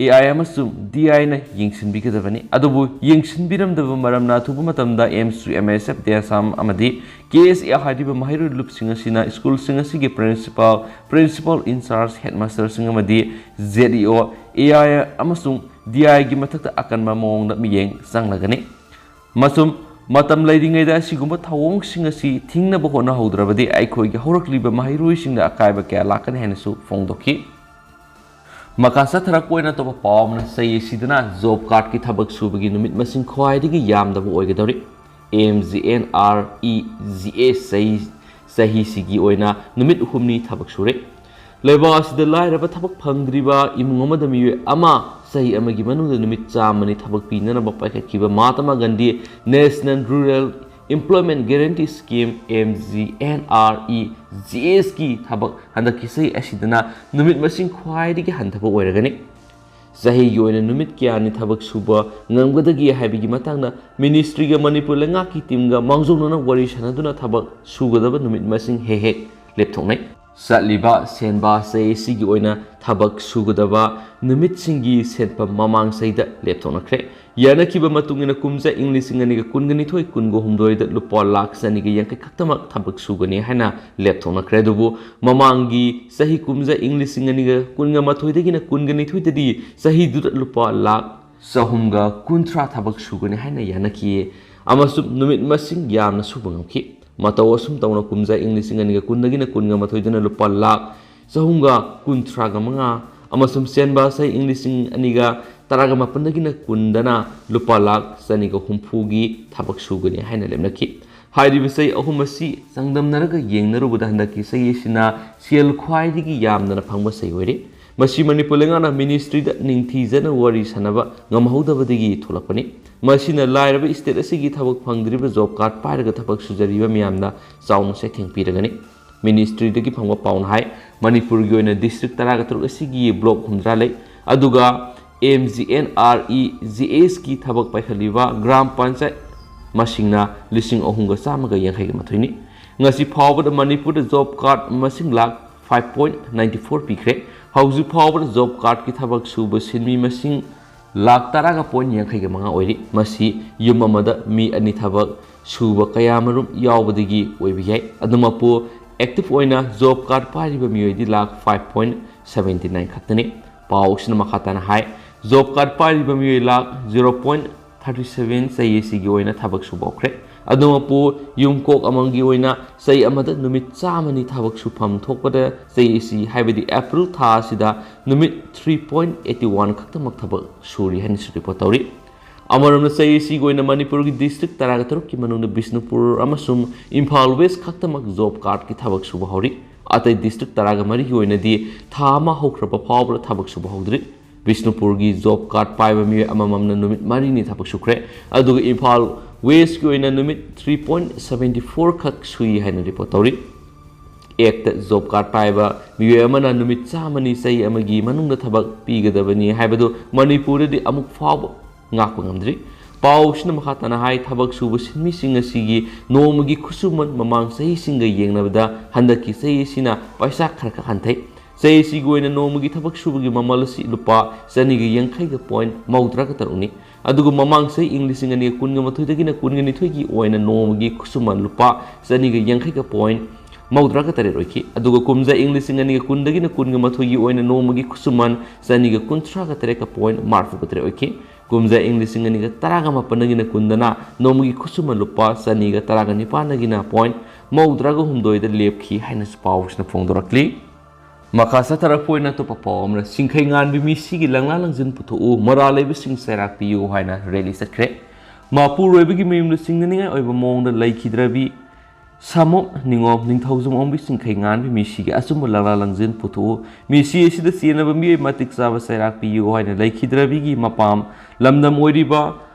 AI ꯑꯃꯁꯨꯡ DIꯅ ꯌꯦꯡꯁꯤꯟꯕꯤꯒꯗꯕꯅꯤ꯫ ꯑꯗꯨꯕꯨ ꯌꯦꯡꯁꯤꯟꯕꯤꯔꯝꯗꯕ ꯃꯔꯝꯅ ꯑꯊꯨꯕ ꯃꯇꯝꯗ AIMSU, MSF, DSAM ꯑꯃꯗꯤ KSA ꯍꯥꯏꯔꯤꯕ ꯃꯍꯩꯔꯣꯏ ꯂꯨꯞꯁꯤꯡ ꯑꯁꯤꯅ ꯁ꯭ꯀꯨꯜꯁꯤꯡ ꯑꯁꯤꯒꯤ principal, principal in charge, headmasterꯁꯤꯡ ꯑꯃꯗꯤ ZEO, AI ꯑꯃꯁꯨꯡ DIꯒꯤ ꯃꯊꯛꯇ ꯑꯀꯟꯕ ꯃꯑꯣꯡꯗ ꯃꯤꯠꯌꯦꯡ ꯆꯪꯂꯒꯅꯤ꯫ ꯃꯁꯨꯝ ꯃꯇꯝ ꯂꯩꯔꯤꯉꯩꯗ ꯑꯁꯤꯒꯨꯝꯕ ꯊꯧꯑꯣꯡꯁꯤꯡ ꯑꯁꯤ ꯊꯤꯡꯅꯕ ꯍꯣꯠꯅꯍꯧꯗ꯭ꯔꯕꯗꯤ ꯑꯩꯈꯣꯏꯒꯤ ꯍꯧꯔꯛꯂꯤꯕ ꯃꯍꯩꯔꯣꯏꯁꯤꯡꯗ ꯑꯀꯥꯏꯕ ꯀꯌꯥ ꯂꯥꯛꯀꯅꯤ ꯍꯥꯏꯅꯁꯨ ꯐꯣꯡꯗꯣꯛꯈꯤ꯫ ꯃꯈꯥ ꯆꯠꯊꯔꯛꯄ ꯑꯣꯏꯅ ꯑꯇꯣꯞꯄ ꯄꯥꯎ ꯑꯃꯅ ꯆꯍꯤ ꯑꯁꯤꯗꯅ job cardꯀꯤ ꯊꯕꯛ ꯁꯨꯕꯒꯤ ꯅꯨꯃꯤꯠ ꯃꯁꯤꯡ ꯈ꯭ꯋꯥꯏꯗꯒꯤ ꯌꯥꯝꯗꯕ ꯑꯣꯏꯒꯗꯧꯔꯤ꯫ MGNREGA ꯆꯍꯤ, ꯆꯍꯤꯁꯤꯒꯤ ꯑꯣꯏꯅ ꯅꯨꯃꯤꯠ ꯍꯨꯝꯅꯤ ꯊꯕꯛ ꯁꯨꯔꯦ꯫ ꯂꯩꯕꯥꯛ ꯑꯁꯤꯗ ꯂꯥꯏꯔꯕ ꯊꯕꯛ ꯐꯪꯗ꯭ꯔꯤꯕ ꯏꯃꯨꯡ ꯑꯃꯗ ꯃꯤꯑꯣꯏ ꯑꯃ ꯆꯍꯤ ꯑꯃꯒꯤ ꯃꯅꯨꯡꯗ ꯅꯨꯃꯤꯠ ꯆꯥꯝꯃꯅꯤ ꯊꯕꯛ ꯄꯤꯅꯅꯕ ꯄꯥꯏꯈꯠꯈꯤꯕ Mahatma Gandhi National Rural Employment Guarantee Scheme, MGNREGAꯀꯤ ꯊꯕꯛ ꯍꯟꯗꯛꯀꯤ ꯆꯍꯤ ꯑꯁꯤꯗꯅ ꯅꯨꯃꯤꯠ ꯃꯁꯤꯡ ꯈ꯭ꯋꯥꯏꯗꯒꯤ ꯍꯟꯊꯕ ꯑꯣꯏꯔꯒꯅꯤ꯫ ꯆꯍꯤꯒꯤ ꯑꯣꯏꯅ ꯅꯨꯃꯤꯠ ꯀꯌꯥꯅꯤ ꯊꯕꯛ ꯁꯨꯕ ꯉꯝꯒꯗꯒꯦ ꯍꯥꯏꯕꯒꯤ ꯃꯇꯥꯡꯗ ministryꯒ ꯃꯅꯤꯄꯨꯔ ꯂꯩꯉꯥꯛꯀꯤ teamꯒ ꯃꯥꯡꯖꯧꯅꯅ ꯋꯥꯔꯤ ꯁꯥꯟꯅꯗꯨꯅ ꯊꯕꯛ ꯁꯨꯒꯗꯕ ꯅꯨꯃꯤꯠ ꯃꯁꯤꯡ ꯍꯦꯛ ꯍꯦꯛ ꯂꯦꯞꯊꯣꯛꯅꯩ꯫ ꯆꯠꯂꯤꯕ ꯁꯦꯟꯕꯥ ꯆꯍꯤ ꯑꯁꯤꯒꯤ ꯑꯣꯏꯅ ꯊꯕꯛ ꯁꯨꯒꯗꯕ ꯅꯨꯃꯤꯠꯁꯤꯡꯒꯤ ꯁꯦꯟꯐꯝ ꯃꯃꯥꯡ ꯆꯍꯤꯗ ꯂꯦꯞꯊꯣꯛꯅꯈ꯭ꯔꯦ꯫ ꯌꯥꯅꯈꯤꯕ ꯃꯇꯨꯡ ꯏꯟꯅ ꯀꯨꯝꯖꯥ ꯏꯪ ꯂꯤꯁꯤꯡ ꯑꯅꯤꯒ ꯀꯨꯟꯒ ꯅꯤꯊꯣꯏ ꯀꯨꯟꯒ ꯍꯨꯝꯗꯣꯏꯗ ꯂꯨꯄꯥ ꯂꯥꯈ ꯆꯅꯤꯒ ꯌꯥꯡꯈꯩ ꯈꯛꯇꯃꯛ ꯊꯕꯛ ꯁꯨꯒꯅꯤ ꯍꯥꯏꯅ ꯂꯦꯞꯊꯣꯛꯅꯈ꯭ꯔꯦ꯫ ꯑꯗꯨꯕꯨ ꯃꯃꯥꯡꯒꯤ ꯆꯍꯤ ꯀꯨꯝꯖꯥ ꯏꯪ ꯂꯤꯁꯤꯡ ꯑꯅꯤꯒ ꯀꯨꯟꯒ ꯃꯥꯊꯣꯏꯗꯒꯤꯅ ꯀꯨꯟꯒ ꯅꯤꯊꯣꯏꯗꯗꯤ ꯆꯍꯤꯗꯨꯗ ꯂꯨꯄꯥ ꯂꯥꯈ ꯆꯍꯨꯝꯒ ꯀꯨꯟꯊ꯭ꯔꯥ ꯊꯕꯛ ꯁꯨꯒꯅꯤ ꯍꯥꯏꯅ ꯌꯥꯅꯈꯤ ꯑꯃꯁꯨꯡ ꯅꯨꯃꯤꯠ ꯃꯁꯤꯡ ꯌꯥꯝꯅ ꯁꯨꯕ ꯉꯝꯈꯤ꯫ ꯃꯇꯧ ꯑꯁꯨꯝ ꯇꯧꯅ ꯀꯨꯝꯖꯥ ꯏꯪ ꯂꯤꯁꯤꯡ ꯑꯅꯤꯒ ꯀꯨꯟꯗꯒꯤꯅ ꯀꯨꯟꯒ ꯃꯥꯊꯣꯏꯗꯅ ꯂꯨꯄꯥ ꯂꯥꯈ ꯆꯍꯨꯝꯒ ꯀꯨꯟꯊ꯭ꯔꯥꯒ ꯃꯉꯥ ꯑꯃꯁꯨꯡ ꯁꯦꯟꯕꯥ ꯆꯍꯤ ꯏꯪ ꯂꯤꯁꯤꯡ ꯑꯅꯤꯒ ꯇꯔꯥꯒ ꯃꯥꯄꯟꯗꯒꯤꯅ ꯀꯨꯟꯗꯅ ꯂꯨꯄꯥ ꯂꯥꯈ ꯆꯅꯤꯒ ꯍꯨꯝꯐꯨꯒꯤ ꯊꯕꯛ ꯁꯨꯒꯅꯤ ꯍꯥꯏꯅ ꯂꯦꯞꯅꯈꯤ꯫ ꯍꯥꯏꯔꯤꯕ ꯆꯍꯤ ꯑꯍꯨꯝ ꯑꯁꯤ ꯆꯥꯡꯗꯝꯅꯔꯒ ꯌꯦꯡꯅꯔꯨꯕꯗ ꯍꯟꯗꯛꯀꯤ ꯆꯍꯤ ꯑꯁꯤꯅ ꯁꯦꯜ ꯈ꯭ꯋꯥꯏꯗꯒꯤ ꯌꯥꯝꯗꯅ ꯐꯪꯕ ꯆꯍꯤ ꯑꯣꯏꯔꯤ꯫ ꯃꯁꯤ ꯃꯅꯤꯄꯨꯔ ꯂꯩꯉꯥꯛꯅ ꯃꯤꯅꯤꯁꯇ꯭ꯔꯤꯗ ꯅꯤꯡꯊꯤꯖꯅ ꯋꯥꯔꯤ ꯁꯥꯟꯅꯕ ꯉꯝꯍꯧꯗꯕꯗꯒꯤ ꯊꯣꯛꯂꯛꯄꯅꯤ꯫ ꯃꯁꯤꯅ ꯂꯥꯏꯔꯕ ꯁ꯭ꯇꯦꯠ ꯑꯁꯤꯒꯤ ꯊꯕꯛ ꯐꯪꯗ꯭ꯔꯤꯕ ꯖꯣꯕ ꯀꯥꯔꯗ ꯄꯥꯏꯔꯒ ꯊꯕꯛ ꯁꯨꯖꯔꯤꯕ ꯃꯤꯌꯥꯝꯗ ꯆꯥꯎꯅ ꯆꯩꯊꯦꯡ ꯄꯤꯔꯒꯅꯤ꯫ ꯃꯤꯅꯤꯁꯇ꯭ꯔꯤꯗꯒꯤ ꯐꯪꯕ ꯄꯥꯎꯅ ꯍꯥꯏ, ꯃꯅꯤꯄꯨꯔꯒꯤ ꯑꯣꯏꯅ ꯗꯤꯁꯇ꯭ꯔꯤꯛ ꯇꯔꯥꯒ ꯇꯔꯨꯛ ꯑꯁꯤꯒꯤ ꯕ꯭ꯂꯣꯛ ꯍꯨꯝꯗ꯭ꯔꯥ ꯂꯩ꯫ ꯑꯗꯨꯒ M G N R E G ꯑꯦꯁꯀꯤ ꯊꯕꯛ ꯄꯥꯏꯈꯠꯂꯤꯕ ꯒ꯭ꯔꯥꯝ ꯄꯟꯆꯥꯌꯠ ꯃꯁꯤꯡꯅ ꯂꯤꯁꯤꯡ ꯑꯍꯨꯝꯒ ꯆꯥꯝꯃꯒ ꯌꯥꯡꯈꯩꯒ ꯃꯥꯊꯣꯏꯅꯤ꯫ ꯉꯁꯤ ꯐꯥꯎꯕꯗ ꯃꯅꯤꯄꯨꯔꯗ ꯖꯣꯕ ꯀꯥꯔꯗ ꯃꯁꯤꯡ lakh five point ninety four ꯄꯤꯈ꯭ꯔꯦ꯫ ꯍꯧꯖꯤꯛ ꯐꯥꯎꯕꯗ ꯖꯣꯕ ꯀꯥꯔꯗꯀꯤ ꯊꯕꯛ ꯁꯨꯕ ꯁꯤꯟꯃꯤ ꯃꯁꯤꯡ ꯂꯥꯈ ꯇꯔꯥꯒ ꯄꯣꯏꯟ ꯌꯥꯡꯈꯩꯒ ꯃꯉꯥ ꯑꯣꯏꯔꯤ꯫ ꯃꯁꯤ ꯌꯨꯝ ꯑꯃꯗ ꯃꯤ ꯑꯅꯤ ꯊꯕꯛ ꯁꯨꯕ ꯀꯌꯥꯃꯔꯨꯝ ꯌꯥꯎꯕꯗꯒꯤ ꯑꯣꯏꯕ ꯌꯥꯏ꯫ ꯑꯗꯨꯃꯛꯄꯨ, ꯑꯦꯛꯇꯤꯚ ꯑꯣꯏꯅ ꯖꯣꯕ ꯀꯥꯔꯗ ꯄꯥꯏꯔꯤꯕ ꯃꯤꯑꯣꯏꯗꯤ lakh five point seventy nine ꯈꯛꯇꯅꯤ꯫ ꯄꯥꯎ ꯑꯁꯤꯅ ꯃꯈꯥ ꯇꯥꯅ ꯍꯥꯏ, ꯖꯣꯕ ꯀꯥꯔꯗ ꯄꯥꯏꯔꯤꯕ ꯃꯤꯑꯣꯏ lakh zero point thirty seven ꯆꯍꯤ ꯑꯁꯤꯒꯤ ꯑꯣꯏꯅ ꯊꯕꯛ ꯁꯨꯕ ꯍꯧꯈ꯭ꯔꯦ꯫ ꯑꯗꯨꯃꯛꯄꯨ, ꯌꯨꯝꯀꯣꯛ ꯑꯃꯒꯤ ꯑꯣꯏꯅ ꯆꯍꯤ ꯑꯃꯗ ꯅꯨꯃꯤꯠ ꯆꯥꯝꯃꯅꯤ ꯊꯕꯛ ꯁꯨꯐꯝ ꯊꯣꯛꯄꯗ ꯆꯍꯤ ꯑꯁꯤ, ꯍꯥꯏꯕꯗꯤ ꯑꯦꯄ꯭ꯔꯤꯜ ꯊꯥ ꯑꯁꯤꯗ ꯅꯨꯃꯤꯠ ꯊ꯭ꯔꯤ ꯄꯣꯏꯟ ꯑꯩꯠꯇꯤ ꯋꯥꯟ ꯈꯛꯇꯃꯛ ꯊꯕꯛ ꯁꯨꯔꯤ ꯍꯥꯏꯅꯁꯨ ꯔꯤꯄꯣꯔꯠ ꯇꯧꯔꯤ꯫ ꯑꯃꯔꯣꯝꯗ, ꯆꯍꯤ ꯑꯁꯤꯒꯤ ꯑꯣꯏꯅ ꯃꯅꯤꯄꯨꯔꯒꯤ ꯗꯤꯁꯇ꯭ꯔꯤꯛ ꯇꯔꯥꯒ ꯇꯔꯨꯛꯀꯤ ꯃꯅꯨꯡꯗ ꯕꯤꯁꯅꯨꯄꯨꯔ ꯑꯃꯁꯨꯡ ꯏꯝꯐꯥꯜ ꯋꯦꯁ ꯈꯛꯇꯃꯛ ꯖꯣꯕ ꯀꯥꯔꯗꯀꯤ ꯊꯕꯛ ꯁꯨꯕ ꯍꯧꯔꯤ꯫ ꯑꯇꯩ ꯗꯤꯁꯇ꯭ꯔꯤꯛ ꯇꯔꯥꯒ ꯃꯔꯤꯒꯤ ꯑꯣꯏꯅꯗꯤ ꯊꯥ ꯑꯃ ꯍꯧꯈ꯭ꯔꯕ ꯐꯥꯎꯕꯗ ꯊꯕꯛ ꯁꯨꯕ ꯍꯧꯗ꯭ꯔꯤ꯫ ꯕꯤꯁꯅꯨꯄꯨꯔꯒꯤ ꯖꯣꯕ ꯀꯥꯔꯗ ꯄꯥꯏꯕ ꯃꯤꯑꯣꯏ ꯑꯃꯃꯝꯅ ꯅꯨꯃꯤꯠ ꯃꯔꯤꯅꯤ ꯊꯕꯛ ꯁꯨꯈ꯭ꯔꯦ꯫ ꯑꯗꯨꯒ ꯏꯝꯐꯥꯜ ꯋꯦꯁꯀꯤ ꯑꯣꯏꯅ ꯅꯨꯃꯤꯠ ꯊ꯭ꯔꯤ ꯄꯣꯏꯟ ꯁꯕꯦꯟꯇꯤ ꯐꯣꯔ ꯈꯛ ꯁꯨꯏ ꯍꯥꯏꯅ ꯔꯤꯄꯣꯔꯠ ꯇꯧꯔꯤ꯫ ꯑꯦꯛꯇ ꯖꯣꯕ ꯀꯥꯔꯗ ꯄꯥꯏꯕ ꯃꯤꯑꯣꯏ ꯑꯃꯅ ꯅꯨꯃꯤꯠ ꯆꯥꯝꯃꯅꯤ ꯆꯍꯤ ꯑꯃꯒꯤ ꯃꯅꯨꯡꯗ ꯊꯕꯛ ꯄꯤꯒꯗꯕꯅꯤ ꯍꯥꯏꯕꯗꯨ ꯃꯅꯤꯄꯨꯔꯗꯗꯤ ꯑꯃꯨꯛ ꯐꯥꯎꯕ ꯉꯥꯛꯄ ꯉꯝꯗ꯭ꯔꯤ꯫ ꯄꯥꯎꯁꯤꯅ ꯃꯈꯥ ꯇꯥꯅ ꯍꯥꯏ, ꯊꯕꯛ ꯁꯨꯕ ꯁꯤꯟꯃꯤꯁꯤꯡ ꯑꯁꯤꯒꯤ ꯅꯣꯡꯃꯒꯤ ꯈꯨꯠꯁꯨꯃꯟ ꯃꯃꯥꯡ ꯆꯍꯤꯁꯤꯡꯒ ꯌꯦꯡꯅꯕꯗ ꯍꯟꯗꯛꯀꯤ ꯆꯍꯤ ꯑꯁꯤꯅ ꯄꯩꯁꯥ ꯈꯔ ꯈꯛ ꯍꯟꯊꯩ꯫ ꯆꯍꯤ ꯑꯁꯤꯒꯤ ꯑꯣꯏꯅ ꯅꯣꯡꯃꯒꯤ ꯊꯕꯛ ꯁꯨꯕꯒꯤ ꯃꯃꯜ ꯑꯁꯤ ꯂꯨꯄꯥ ꯆꯅꯤꯒ ꯌꯥꯡꯈꯩꯒ ꯄꯣꯏꯟ ꯃꯧꯗ꯭ꯔꯥꯒ ꯇꯔꯨꯛꯅꯤ꯫ ꯑꯗꯨꯒ ꯃꯃꯥꯡ ꯆꯍꯤ, ꯏꯪ ꯂꯤꯁꯤꯡ ꯑꯅꯤꯒ ꯀꯨꯟꯒ ꯃꯥꯊꯣꯏꯗꯒꯤꯅ ꯀꯨꯟꯒ ꯅꯤꯊꯣꯏꯒꯤ ꯑꯣꯏꯅ ꯅꯣꯡꯃꯒꯤ ꯈꯨꯠꯁꯨꯃꯟ ꯂꯨꯄꯥ ꯆꯅꯤꯒ ꯌꯥꯡꯈꯩꯒ ꯄꯣꯏꯟ ꯃꯧꯗ꯭ꯔꯥꯒ ꯇꯔꯦꯠ ꯑꯣꯏꯈꯤ꯫ ꯑꯗꯨꯒ ꯀꯨꯝꯖꯥ, ꯏꯪ ꯂꯤꯁꯤꯡ ꯑꯅꯤꯒ ꯀꯨꯟꯗꯒꯤꯅ ꯀꯨꯟꯒ ꯃꯥꯊꯣꯏꯒꯤ ꯑꯣꯏꯅ ꯅꯣꯡꯃꯒꯤ ꯈꯨꯠꯁꯨꯃꯟ ꯆꯅꯤꯒ ꯀꯨꯟꯊ꯭ꯔꯥꯒ ꯇꯔꯦꯠꯀ ꯄꯣꯏꯟ ꯃꯔꯤꯐꯨꯒ ꯇꯔꯦꯠ ꯑꯣꯏꯈꯤ꯫ ꯀꯨꯝꯖꯥ, ꯏꯪ ꯂꯤꯁꯤꯡ ꯑꯅꯤꯒ ꯇꯔꯥꯒ ꯃꯥꯄꯟꯗꯒꯤꯅ ꯀꯨꯟꯗꯅ ꯅꯣꯡꯃꯒꯤ ꯈꯨꯠꯁꯨꯃꯟ ꯂꯨꯄꯥ ꯆꯅꯤꯒ ꯇꯔꯥꯒ ꯅꯤꯄꯥꯟꯗꯒꯤꯅ ꯄꯣꯏꯟ ꯃꯧꯗ꯭ꯔꯥꯒ ꯍꯨꯝꯗꯣꯏꯗ ꯂꯦꯞꯈꯤ ꯍꯥꯏꯅꯁꯨ ꯄꯥꯎꯁꯤꯅ ꯐꯣꯡꯗꯣꯔꯛꯂꯤ꯫ ꯃꯈꯥ ꯆꯠꯊꯔꯛꯄ ꯑꯣꯏꯅ ꯑꯇꯣꯞꯄ ꯄꯥꯎ ꯑꯃꯅ, ꯁꯤꯡꯈꯩ ꯉꯥꯟꯕꯤ ꯃꯤꯁꯤꯒꯤ ꯂꯪꯂꯥ ꯂꯪꯖꯤꯟ ꯄꯨꯊꯣꯛꯎ, ꯃꯔꯥꯜ ꯂꯩꯕꯁꯤꯡ ꯆꯩꯔꯥꯛ ꯄꯤꯌꯨ ꯍꯥꯏꯅ ꯔꯦꯂꯤ ꯆꯠꯈ꯭ꯔꯦ꯫ ꯃꯄꯨꯔꯣꯏꯕꯒꯤ ꯃꯌꯨꯝꯗ ꯆꯤꯡꯅꯅꯤꯡꯉꯥꯏ ꯑꯣꯏꯕ ꯃꯑꯣꯡꯗ ꯂꯩꯈꯤꯗ꯭ꯔꯕꯤ ꯁꯥꯃꯣꯞ ꯅꯤꯉꯣꯝ ꯅꯤꯡꯊꯧꯖꯝ ꯑꯣꯡꯕꯤ ꯆꯤꯡꯈꯩ ꯉꯥꯟꯕꯤ ꯃꯤꯁꯤꯒꯤ ꯑꯆꯨꯝꯕ ꯂꯪꯂꯥ ꯂꯪꯖꯤꯟ ꯄꯨꯊꯣꯛꯎ꯫ ꯃꯤꯁꯤ ꯑꯁꯤꯗ ꯆꯦꯟꯅꯕ ꯃꯤꯑꯣꯏ ꯃꯇꯤꯛ ꯆꯥꯕ ꯆꯩꯔꯥꯛ ꯄꯤꯌꯨ ꯍꯥꯏꯅ ꯂꯩꯈꯤꯗ꯭ꯔꯕꯤꯒꯤ ꯃꯄꯥꯝ ꯂꯝꯗꯝ ꯑꯣꯏꯔꯤꯕ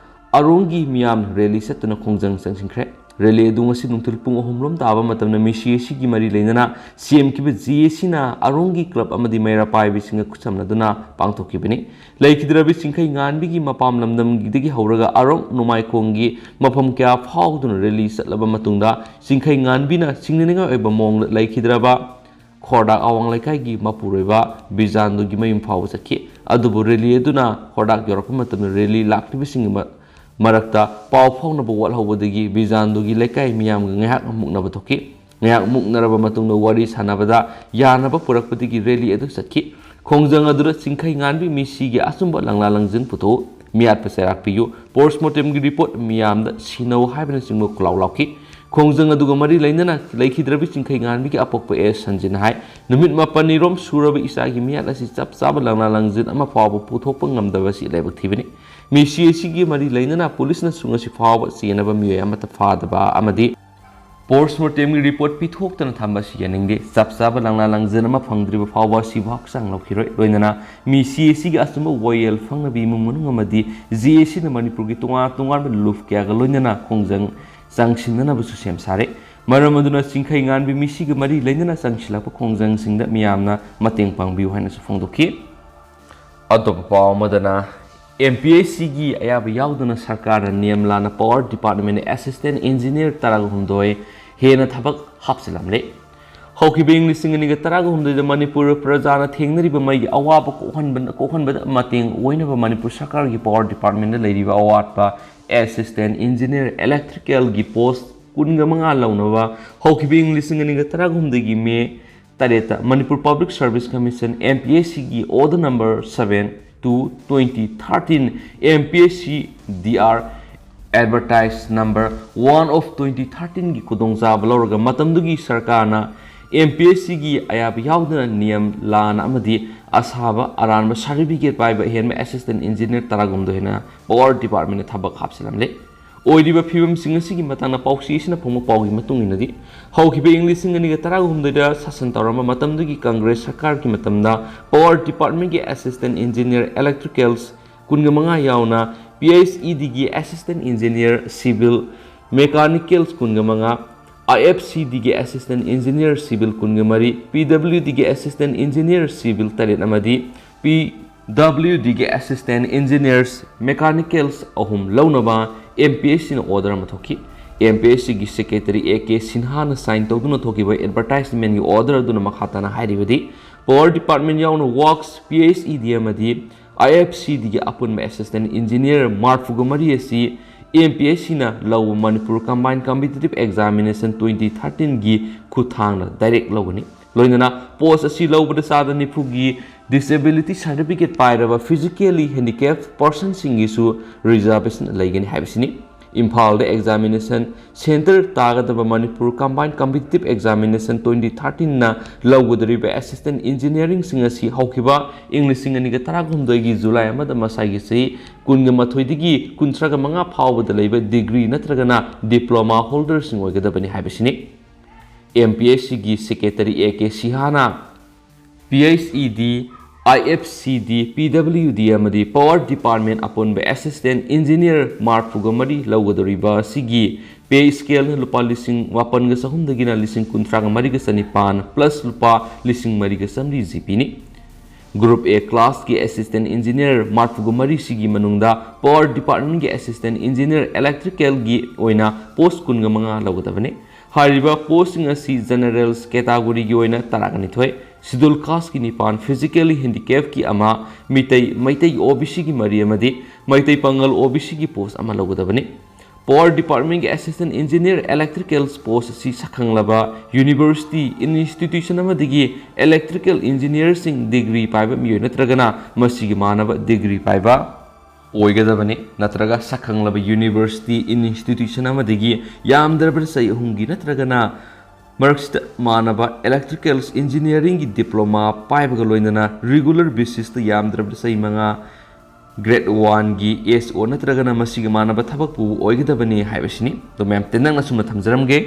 ꯑꯔꯣꯡꯒꯤ ꯃꯤꯌꯥꯝꯅ ꯔꯦꯂꯤ ꯆꯠꯇꯨꯅ ꯈꯣꯡꯖꯪ ꯆꯪꯁꯤꯟꯈ꯭ꯔꯦ꯫ ꯔꯦꯂꯤ ꯑꯗꯨ ꯉꯁꯤ ꯅꯨꯡꯊꯤꯜ ꯄꯨꯡ ꯑꯍꯨꯝ ꯔꯣꯝ ꯇꯥꯕ ꯃꯇꯝꯗ ꯃꯤꯁꯤ ꯑꯁꯤꯒꯤ ꯃꯔꯤ ꯂꯩꯅꯅ ꯁꯦꯝꯈꯤꯕ ꯖꯦ ꯑꯦ ꯁꯤꯅ ꯑꯔꯣꯡꯒꯤ ꯀ꯭ꯂꯕ ꯑꯃꯗꯤ ꯃꯩꯔꯥ ꯄꯥꯏꯕꯤꯁꯤꯡꯒ ꯈꯨꯠꯁꯝꯅꯗꯨꯅ ꯄꯥꯡꯊꯣꯛꯈꯤꯕꯅꯤ꯫ ꯂꯩꯈꯤꯗ꯭ꯔꯕꯤ ꯆꯤꯡꯈꯩ ꯉꯥꯟꯕꯤꯒꯤ ꯃꯄꯥꯝ ꯂꯝꯗꯝꯒꯤꯗꯒꯤ ꯍꯧꯔꯒ ꯑꯔꯣꯡ ꯅꯣꯡꯃꯥꯏꯈꯣꯡꯒꯤ ꯃꯐꯝ ꯀꯌꯥ ꯐꯥꯎꯗꯨꯅ ꯔꯦꯂꯤ ꯆꯠꯂꯕ ꯃꯇꯨꯡꯗ ꯆꯤꯡꯈꯩ ꯉꯥꯟꯕꯤꯅ ꯆꯤꯡꯅꯅꯤꯡꯉꯥꯏ ꯑꯣꯏꯕ ꯃꯑꯣꯡꯗ ꯂꯩꯈꯤꯗ꯭ꯔꯕ ꯈꯣꯔꯗꯥꯛ ꯑꯋꯥꯡ ꯂꯩꯀꯥꯏꯒꯤ ꯃꯄꯨꯔꯣꯏꯕ ꯕꯤꯖꯥꯟꯗꯨꯒꯤ ꯃꯌꯨꯝ ꯐꯥꯎꯕ ꯆꯠꯈꯤ꯫ ꯑꯗꯨꯕꯨ ꯔꯦꯂꯤ ꯑꯗꯨꯅ ꯈꯣꯔꯗꯥꯛ ꯌꯧꯔꯛꯄ ꯃꯇꯝꯗ ꯔꯦꯂꯤ ꯂꯥꯛꯂꯤꯕꯁꯤꯡꯒꯤ ꯃ-, ꯃꯔꯛꯇ ꯄꯥꯎ ꯐꯥꯎꯅꯕ ꯋꯥꯠꯍꯧꯕꯗꯒꯤ ꯕꯤꯖꯥꯟꯗꯨꯒꯤ ꯂꯩꯀꯥꯏ ꯃꯤꯌꯥꯝꯒ ꯉꯥꯏꯍꯥꯛ ꯃꯨꯛꯅꯕ ꯊꯣꯛꯈꯤ꯫ ꯉꯥꯏꯍꯥꯛ ꯃꯨꯛꯅꯔꯕ ꯃꯇꯨꯡꯗ ꯋꯥꯔꯤ ꯁꯥꯟꯅꯕꯗ ꯌꯥꯅꯕ ꯄꯨꯔꯛꯄꯗꯒꯤ ꯔꯦꯂꯤ ꯑꯗꯨ ꯆꯠꯈꯤ꯫ ꯈꯣꯡꯖꯪ ꯑꯗꯨꯗ ꯆꯤꯡꯈꯩ ꯉꯥꯟꯕꯤ ꯃꯤꯁꯤꯒꯤ ꯑꯆꯨꯝꯕ ꯂꯪꯂꯥ ꯂꯪꯖꯤꯟ ꯄꯨꯊꯣꯛꯎ, ꯃꯤꯌꯥꯠꯄ ꯆꯩꯔꯥꯛ ꯄꯤꯌꯨ, ꯄꯣꯁꯃꯣꯔꯇꯦꯝꯒꯤ ꯔꯤꯄꯣꯔꯠ ꯃꯤꯌꯥꯝꯗ ꯁꯤꯟꯅꯧ ꯍꯥꯏꯕꯅꯆꯤꯡꯕ ꯈꯨꯜꯂꯥꯎ ꯂꯥꯎꯈꯤ꯫ ꯈꯣꯡꯖꯪ ꯑꯗꯨꯒ ꯃꯔꯤ ꯂꯩꯅꯅ ꯂꯩꯈꯤꯗ꯭ꯔꯕꯤ ꯆꯤꯡꯈꯩ ꯉꯥꯟꯕꯤꯒꯤ ꯑꯄꯣꯛꯄ ꯑꯦꯁ ꯁꯟꯖꯤꯟ ꯍꯥꯏ, ꯅꯨꯃꯤꯠ ꯃꯥꯄꯟꯅꯤ ꯔꯣꯝ ꯁꯨꯔꯕ ꯏꯆꯥꯒꯤ ꯃꯤꯌꯥꯠ ꯑꯁꯤ ꯆꯞ ꯆꯥꯕ ꯂꯪꯂꯥ ꯂꯪꯖꯤꯟ ꯑꯃ ꯐꯥꯎꯕ ꯄꯨꯊꯣꯛꯄ ꯉꯝꯗꯕ ꯑꯁꯤ ꯂꯥꯏꯕꯛ ꯊꯤꯕꯅꯤ꯫ ꯃꯤꯁꯤ ꯑꯁꯤꯒꯤ ꯃꯔꯤ ꯂꯩꯅꯅ ꯄꯨꯂꯤꯁꯅꯁꯨ ꯉꯁꯤ ꯐꯥꯎꯕ ꯆꯦꯟꯅꯕ ꯃꯤꯑꯣꯏ ꯑꯃꯠꯇ ꯐꯥꯗꯕ ꯑꯃꯗꯤ ꯄꯣꯁꯃꯣꯔꯇꯦꯝꯒꯤ ꯔꯤꯄꯣꯔꯠ ꯄꯤꯊꯣꯛꯇꯅ ꯊꯝꯕ ꯑꯁꯤ ꯌꯥꯅꯤꯡꯗꯦ꯫ ꯆꯞ ꯆꯥꯕ ꯂꯪꯂꯥ ꯂꯪꯖꯤꯟ ꯑꯃ ꯐꯪꯗ꯭ꯔꯤꯕ ꯐꯥꯎꯕ ꯑꯁꯤꯕꯨ ꯍꯛꯆꯥꯡ ꯂꯧꯈꯤꯔꯣꯏ꯫ ꯂꯣꯏꯅꯅ ꯃꯤꯁꯤ ꯑꯁꯤꯒꯤ ꯑꯆꯨꯝꯕ ꯋꯥꯌꯦꯜ ꯐꯪꯅꯕ ꯏꯃꯨꯡ ꯃꯅꯨꯡ ꯑꯃꯗꯤ ꯖꯦ ꯑꯦ ꯁꯤꯅ ꯃꯅꯤꯄꯨꯔꯒꯤ ꯇꯣꯉꯥꯟ ꯇꯣꯉꯥꯟꯕ ꯂꯨꯞ ꯀꯌꯥꯒ ꯂꯣꯏꯅꯅ ꯈꯣꯡꯖꯪ ꯆꯪꯁꯤꯟꯅꯅꯕꯁꯨ ꯁꯦꯝ ꯁꯥꯔꯦ꯫ ꯃꯔꯝ ꯑꯗꯨꯅ ꯆꯤꯡꯈꯩ ꯉꯥꯟꯕꯤ ꯃꯤꯁꯤꯒ ꯃꯔꯤ ꯂꯩꯅꯅ ꯆꯪꯁꯤꯜꯂꯛꯄ ꯈꯣꯡꯖꯪꯁꯤꯡꯗ ꯃꯤꯌꯥꯝꯅ ꯃꯇꯦꯡ ꯄꯥꯡꯕꯤꯌꯨ ꯍꯥꯏꯅꯁꯨ ꯐꯣꯡꯗꯣꯛꯈꯤ꯫ ꯑꯇꯣꯞꯄ ꯄꯥꯎ ꯑꯃꯗꯅ, ꯑꯦꯝ ꯄꯤ ꯑꯦꯁ ꯁꯤꯒꯤ ꯑꯌꯥꯕ ꯌꯥꯎꯗꯅ ꯁꯔꯀꯥꯔꯅ ꯅꯤꯌꯝ ꯂꯥꯟꯅ ꯄꯥꯋꯔ ꯗꯤꯄꯥꯔꯠꯃꯦꯟ ꯑꯦꯁꯤꯁꯇꯦꯟ ꯏꯟꯖꯤꯅꯤꯌꯔ ꯇꯔꯥꯒ ꯍꯨꯝꯗꯣꯏ ꯍꯦꯟꯅ ꯊꯕꯛ ꯍꯥꯞꯆꯤꯜꯂꯝꯂꯦ꯫ ꯍꯧꯈꯤꯕ ꯏꯪ ꯂꯤꯁꯤꯡ ꯑꯅꯤꯒ ꯇꯔꯥꯒ ꯍꯨꯝꯗꯣꯏꯗ ꯃꯅꯤꯄꯨꯔ ꯄ꯭ꯔꯖꯥꯅ ꯊꯦꯡꯅꯔꯤꯕ ꯃꯩꯒꯤ ꯑꯋꯥꯕ ꯀꯣꯛꯍꯟꯕ-, ꯀꯣꯛꯍꯟꯕꯗ ꯃꯇꯦꯡ ꯑꯣꯏꯅꯕ ꯃꯅꯤꯄꯨꯔ ꯁꯔꯀꯥꯔꯒꯤ ꯄꯥꯋꯔ ꯗꯤꯄꯥꯔꯠꯃꯦꯟꯗ ꯂꯩꯔꯤꯕ ꯑꯋꯥꯠꯄ ꯑꯦꯁꯤꯁꯇꯦꯟ ꯏꯟꯖꯤꯅꯤꯌꯔ ꯏꯂꯦꯛꯇ꯭ꯔꯤꯀꯦꯜꯒꯤ ꯄꯣꯁ ꯀꯨꯟꯒ ꯃꯉꯥ ꯂꯧꯅꯕ ꯍꯧꯈꯤꯕ ꯏꯪ ꯂꯤꯁꯤꯡ ꯑꯅꯤꯒ ꯇꯔꯥꯒ ꯍꯨꯝꯗꯣꯏꯒꯤ ꯃꯦ ꯇꯔꯦꯠꯇ Manipur public service commission, M P S ꯁꯤꯒꯤ order number seven two twenty thirteen, M P S C D R advertise number one of twenty thirteenꯒꯤ ꯈꯨꯗꯣꯡꯆꯥꯕ ꯂꯧꯔꯒ ꯃꯇꯝꯗꯨꯒꯤ ꯁꯔꯀꯥꯔꯅ ꯑꯦꯝ ꯄꯤ ꯑꯦꯁ ꯁꯤꯒꯤ ꯑꯌꯥꯕ ꯌꯥꯎꯗꯅ ꯅꯤꯌꯝ ꯂꯥꯟꯅ ꯑꯃꯗꯤ ꯑꯁꯥꯕ ꯑꯔꯥꯟꯕ ꯁꯥꯔꯇꯤꯐꯤꯀꯦꯠ ꯄꯥꯏꯕ ꯑꯍꯦꯟꯕ ꯑꯦꯁꯤꯁꯇꯦꯟ ꯏꯟꯖꯤꯅꯤꯌꯔ ꯇꯔꯥꯒꯨꯝꯗ ꯍꯦꯟꯅ ꯄꯥꯋꯔ ꯗꯤꯄꯥꯔꯠꯃꯦꯟꯗ ꯊꯕꯛ ꯍꯥꯞꯆꯤꯜꯂꯝꯂꯦ꯫ ꯑꯣꯏꯔꯤꯕ ꯐꯤꯕꯝꯁꯤꯡ ꯑꯁꯤꯒꯤ ꯃꯇꯥꯡꯗ ꯄꯥꯎꯆꯦ ꯑꯁꯤꯅ ꯐꯣꯡꯕ ꯄꯥꯎꯒꯤ ꯃꯇꯨꯡ ꯏꯟꯅꯗꯤ, ꯍꯧꯈꯤꯕ ꯏꯪ ꯂꯤꯁꯤꯡ ꯑꯅꯤꯒ ꯇꯔꯥꯍꯨꯝꯗꯣꯏꯗ ꯁꯥꯁꯟ ꯇꯧꯔꯝꯕ ꯃꯇꯝꯗꯨꯒꯤ ꯀꯪꯒ꯭ꯔꯦꯁ ꯁꯔꯀꯥꯔꯒꯤ ꯃꯇꯝꯗ power departmentꯀꯤ assistant engineer electricals ꯀꯨꯟꯒ ꯃꯉꯥ ꯌꯥꯎꯅ, PHEDꯒꯤ assistant engineer civil mechanicals ꯀꯨꯟꯒ ꯃꯉꯥ, IFCDꯒꯤ assistant engineer civil ꯀꯨꯟꯒ ꯃꯔꯤ, PWDꯒꯤ assistant engineer civil ꯇꯔꯦꯠ ꯑꯃꯗꯤ PWDꯒꯤ assistant engineers mechanicals ꯑꯍꯨꯝ ꯂꯧꯅꯕ MPHCꯅ order ꯑꯃ ꯊꯣꯛꯈꯤ꯫ MPHCꯒꯤ secretary A K Sinhaꯅ sign ꯇꯧꯗꯨꯅ ꯊꯣꯛꯈꯤꯕ advertisementꯀꯤ order ꯑꯗꯨꯅ ꯃꯈꯥ ꯇꯥꯅ ꯍꯥꯏꯔꯤꯕꯗꯤ, power department ꯌꯥꯎꯅ works, PHED ꯑꯃꯗꯤ IFCDꯒꯤ ꯑꯄꯨꯟꯕ assistant engineer ꯃꯔꯐꯨꯒ ꯃꯔꯤ ꯑꯁꯤ MPHCꯅ ꯂꯧꯕ Manipur Combined Competitive Examination twenty thirteenꯒꯤ ꯈꯨꯠꯊꯥꯡꯗ direct ꯂꯧꯒꯅꯤ꯫ ꯂꯣꯏꯅꯅ post ꯑꯁꯤ ꯂꯧꯕꯗ ꯆꯥꯗ ꯅꯤꯐꯨꯒꯤ disability certificate ꯄꯥꯏꯔꯕ physically handicapped personꯁꯤꯡꯒꯤꯁꯨ reservation ꯂꯩꯒꯅꯤ ꯍꯥꯏꯕꯁꯤꯅꯤ꯫ ꯏꯝꯐꯥꯜꯗ examination centre ꯇꯥꯒꯗꯕ Manipur Combined Competitive Examination twenty thirteenꯅ ꯂꯧꯒꯗꯧꯔꯤꯕ assistant engineeringꯁꯤꯡ ꯑꯁꯤ ꯍꯧꯈꯤꯕ ꯏꯪ ꯂꯤꯁꯤꯡ ꯑꯅꯤꯒ ꯇꯔꯥꯍꯨꯝꯗꯣꯏꯒꯤ July ꯑꯃꯗ ꯃꯁꯥꯒꯤ ꯆꯍꯤ ꯀꯨꯟꯒ ꯃꯥꯊꯣꯏꯗꯒꯤ ꯀꯨꯟꯊ꯭ꯔꯥꯒ ꯃꯉꯥ ꯐꯥꯎꯕꯗ ꯂꯩꯕ degree ꯅꯠꯇ꯭ꯔꯒꯅ diploma holderꯁꯤꯡ ꯑꯣꯏꯒꯗꯕꯅꯤ ꯍꯥꯏꯕꯁꯤꯅꯤ꯫ MPHCꯒꯤ secretary A K Sinhaꯅ PHED, IFCD, PWD ꯑꯃꯗꯤ power department ꯑꯄꯨꯟꯕ assistant engineer ꯃꯔꯐꯨꯒ ꯃꯔꯤ ꯂꯧꯒꯗꯧꯔꯤꯕ ꯑꯁꯤꯒꯤ pay scaleꯅ ꯂꯨꯄꯥ ꯂꯤꯁꯤꯡ ꯃꯥꯄꯟꯒ ꯆꯍꯨꯝꯗꯒꯤꯅ ꯂꯤꯁꯤꯡ ꯀꯨꯟꯊ꯭ꯔꯥꯒ ꯃꯔꯤꯒ ꯆꯅꯤꯄꯥꯟ plus ꯂꯨꯄꯥ ꯂꯤꯁꯤꯡ ꯃꯔꯤꯒ ꯆꯥꯝꯃꯔꯤ GPꯅꯤ꯫ Group A classꯀꯤ assistant engineer ꯃꯔꯐꯨꯒ ꯃꯔꯤꯁꯤꯒꯤ ꯃꯅꯨꯡꯗ power departmentꯀꯤ assistant engineer electricalꯒꯤ ꯑꯣꯏꯅ post ꯀꯨꯟꯒ ꯃꯉꯥ ꯂꯧꯒꯗꯕꯅꯤ꯫ ꯍꯥꯏꯔꯤꯕ postꯁꯤꯡ ꯑꯁꯤ generals categoryꯒꯤ ꯑꯣꯏꯅ ꯇꯔꯥꯒ ꯅꯤꯊꯣꯏ, schedule casteꯀꯤ ꯅꯤꯄꯥꯟ, physically handicappedꯀꯤ ꯑꯃ, ꯃꯤꯇꯩ, ꯃꯩꯇꯩ OBCꯒꯤ ꯃꯔꯤ ꯑꯃꯗꯤ ꯃꯩꯇꯩ ꯄꯥꯉꯜ OBCꯒꯤ post ꯑꯃ ꯂꯧꯒꯗꯕꯅꯤ꯫ Power departmentꯀꯤ assistant engineer electricals post ꯑꯁꯤ ꯁꯛꯈꯪꯂꯕ university institution ꯑꯃꯗꯒꯤ electrical engineerꯁꯤꯡ degree ꯄꯥꯏꯕ ꯃꯤꯑꯣꯏ ꯅꯠꯇ꯭ꯔꯒꯅ ꯃꯁꯤꯒꯤ ꯃꯥꯟꯅꯕ degree ꯄꯥꯏꯕ ꯑꯣꯏꯒꯗꯕꯅꯤ, ꯅꯠꯇ꯭ꯔꯒ ꯁꯛꯈꯪꯂꯕ university institution ꯑꯃꯗꯒꯤ ꯌꯥꯝꯗ꯭ꯔꯕꯗ ꯆꯍꯤ ꯑꯍꯨꯝꯒꯤ ꯅꯠꯇ꯭ꯔꯒꯅ ꯃꯔꯛꯁꯤꯗ ꯃꯥꯟꯅꯕ electricals engineeringꯒꯤ diploma ꯄꯥꯏꯕꯒ ꯂꯣꯏꯅꯅ regular basisꯇ ꯌꯥꯝꯗ꯭ꯔꯕꯗ ꯆꯍꯤ ꯃꯉꯥ ꯒ꯭ꯔꯦꯗ ꯋꯥꯟꯒꯤ ꯑꯦꯁ ꯑꯣ ꯅꯠꯇ꯭ꯔꯒꯅ ꯃꯁꯤꯒ ꯃꯥꯟꯅꯕ ꯊꯕꯛ ꯄꯨꯕ ꯑꯣꯏꯒꯗꯕꯅꯤ ꯍꯥꯏꯕꯁꯤꯅꯤ꯫ ꯑꯗꯣ ꯃꯌꯥꯝ ꯇꯦꯟꯅꯪꯅ ꯑꯁꯨꯝꯅ ꯊꯝꯖꯔꯝꯒꯦ꯫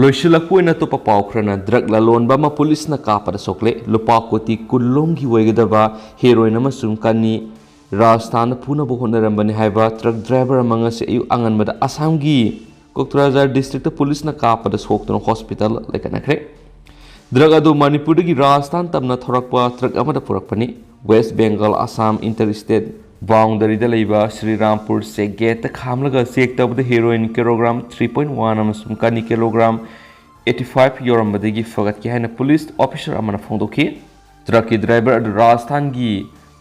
ꯂꯣꯏꯁꯤꯜꯂꯛꯄ ꯑꯣꯏꯅ ꯑꯇꯣꯞꯄ ꯄꯥꯎ ꯈꯔꯅ, ꯗ꯭ꯔꯒ ꯂꯂꯣꯟꯕ ꯑꯃ ꯄꯨꯂꯤꯁꯅ ꯀꯥꯞꯄꯗ ꯁꯣꯛꯂꯦ꯫ ꯂꯨꯄꯥ ꯀꯣꯇꯤ ꯀꯨꯟ ꯂꯣꯝꯒꯤ ꯑꯣꯏꯒꯗꯕ ꯍꯦꯔꯣꯏꯟ ꯑꯃꯁꯨꯡ ꯀꯅꯤ ꯔꯥꯖꯁꯊꯥꯟꯗ ꯄꯨꯅꯕ ꯍꯣꯠꯅꯔꯝꯕꯅꯤ ꯍꯥꯏꯕ ꯇ꯭ꯔꯛ ꯗ꯭ꯔꯥꯏꯚꯔ ꯑꯃ ꯉꯁꯤ ꯑꯌꯨꯛ ꯑꯉꯟꯕꯗ ꯑꯁꯥꯝꯒꯤ ꯀꯣꯀ꯭ꯔꯥꯖꯥꯔ ꯗꯤꯁꯇ꯭ꯔꯤꯛꯇ ꯄꯨꯂꯤꯁꯅ ꯀꯥꯞꯄꯗ ꯁꯣꯛꯇꯨꯅ ꯍꯣꯁꯄꯤꯇꯥꯜ ꯂꯩꯈꯠꯅꯈ꯭ꯔꯦ꯫ ꯗ꯭ꯔꯒ ꯑꯗꯨ ꯃꯅꯤꯄꯨꯔꯗꯒꯤ ꯔꯥꯖꯁꯊꯥꯟ ꯇꯝꯅ ꯊꯧꯔꯛꯄ ꯇ꯭ꯔꯛ ꯑꯃꯗ ꯄꯨꯔꯛꯄꯅꯤ꯫ West Bengal Assam inter state ꯕꯥꯎꯟꯗꯔꯤꯗ ꯂꯩꯕ ꯁ꯭ꯔꯤꯔꯥꯝꯄꯨꯔ ꯆꯦꯛ ꯒꯦꯠꯇ ꯈꯥꯝꯂꯒ ꯆꯦꯛ ꯇꯧꯕꯗ heroin kilogram three point one ꯑꯃꯁꯨꯡ ꯀꯅꯤ ꯀꯤꯂꯣꯒ꯭ꯔꯥꯝ ꯑꯩꯠꯇꯤ ꯐꯥꯏꯚ ꯌꯧꯔꯝꯕꯗꯒꯤ ꯐꯒꯠꯈꯤ ꯍꯥꯏꯅ ꯄꯨꯂꯤꯁ ꯑꯣꯐꯤꯁꯔ ꯑꯃꯅ ꯐꯣꯡꯗꯣꯛꯈꯤ꯫ ꯇ꯭ꯔꯛꯀꯤ ꯗ꯭ꯔꯥꯏꯚꯔ ꯑꯗꯨ ꯔꯥꯖꯁꯊꯥꯟꯒꯤ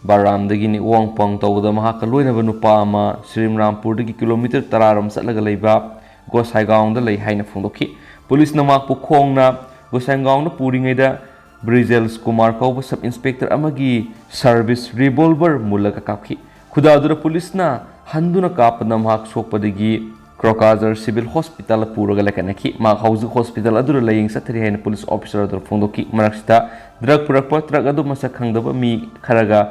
ꯕꯥꯔꯥꯝꯗꯒꯤꯅꯤ꯫ ꯑꯣꯡꯄꯥꯡ ꯇꯧꯕꯗ ꯃꯍꯥꯛꯀ ꯂꯣꯏꯅꯕ ꯅꯨꯄꯥ ꯑꯃ ꯁ꯭ꯔꯤꯔꯥꯝꯄꯨꯔꯗꯒꯤ ꯀꯤꯂꯣꯃꯤꯇꯔ ꯇꯔꯥꯔꯣꯝ ꯆꯠꯂꯒ ꯂꯩꯕ ꯒꯣꯁꯥꯏꯒꯥꯎꯟꯗ ꯂꯩ ꯍꯥꯏꯅ ꯐꯣꯡꯗꯣꯛꯈꯤ꯫ ꯄꯨꯂꯤꯁꯅ ꯃꯍꯥꯛꯄꯨ ꯈꯣꯡꯅ ꯒꯣꯁꯥꯏꯒꯥꯎꯟꯗ ꯄꯨꯔꯤꯉꯩꯗ ꯕ꯭ꯔꯤꯖꯦꯜꯁ ꯀꯨꯃꯥꯔ ꯀꯧꯕ ꯁꯕ ꯏꯟꯁꯄꯦꯛꯇꯔ ꯑꯃꯒꯤ ꯁꯥꯔꯚꯤꯁ ꯔꯤꯚꯣꯜꯚꯔ ꯃꯨꯜꯂꯒ ꯀꯥꯞꯈꯤ꯫ ꯈꯨꯗꯥꯗꯨꯗ ꯄꯨꯂꯤꯁꯅ ꯍꯟꯗꯨꯅ ꯀꯥꯞꯄꯗ ꯃꯍꯥꯛ ꯁꯣꯛꯄꯗꯒꯤ ꯀ꯭ꯔꯣꯀꯥꯖꯔ ꯁꯤꯚꯤꯜ ꯍꯣꯁꯄꯤꯇꯥꯜꯗ ꯄꯨꯔꯒ ꯂꯩꯈꯠꯅꯈꯤ꯫ ꯃꯍꯥꯛ ꯍꯧꯖꯤꯛ ꯍꯣꯁꯄꯤꯇꯥꯜ ꯑꯗꯨꯗ ꯂꯥꯌꯦꯡ ꯆꯠꯊꯔꯤ ꯍꯥꯏꯅ ꯄꯨꯂꯤꯁ ꯑꯣꯐꯤꯁꯔ ꯑꯗꯨꯅ ꯐꯣꯡꯗꯣꯛꯈꯤ꯫ ꯃꯔꯛꯁꯤꯗ ꯗ꯭ꯔꯒ ꯄꯨꯔꯛꯄ ꯇ꯭ꯔꯛ ꯑꯗꯨ ꯃꯁꯛ ꯈꯪꯗꯕ ꯃꯤ ꯈꯔꯒ,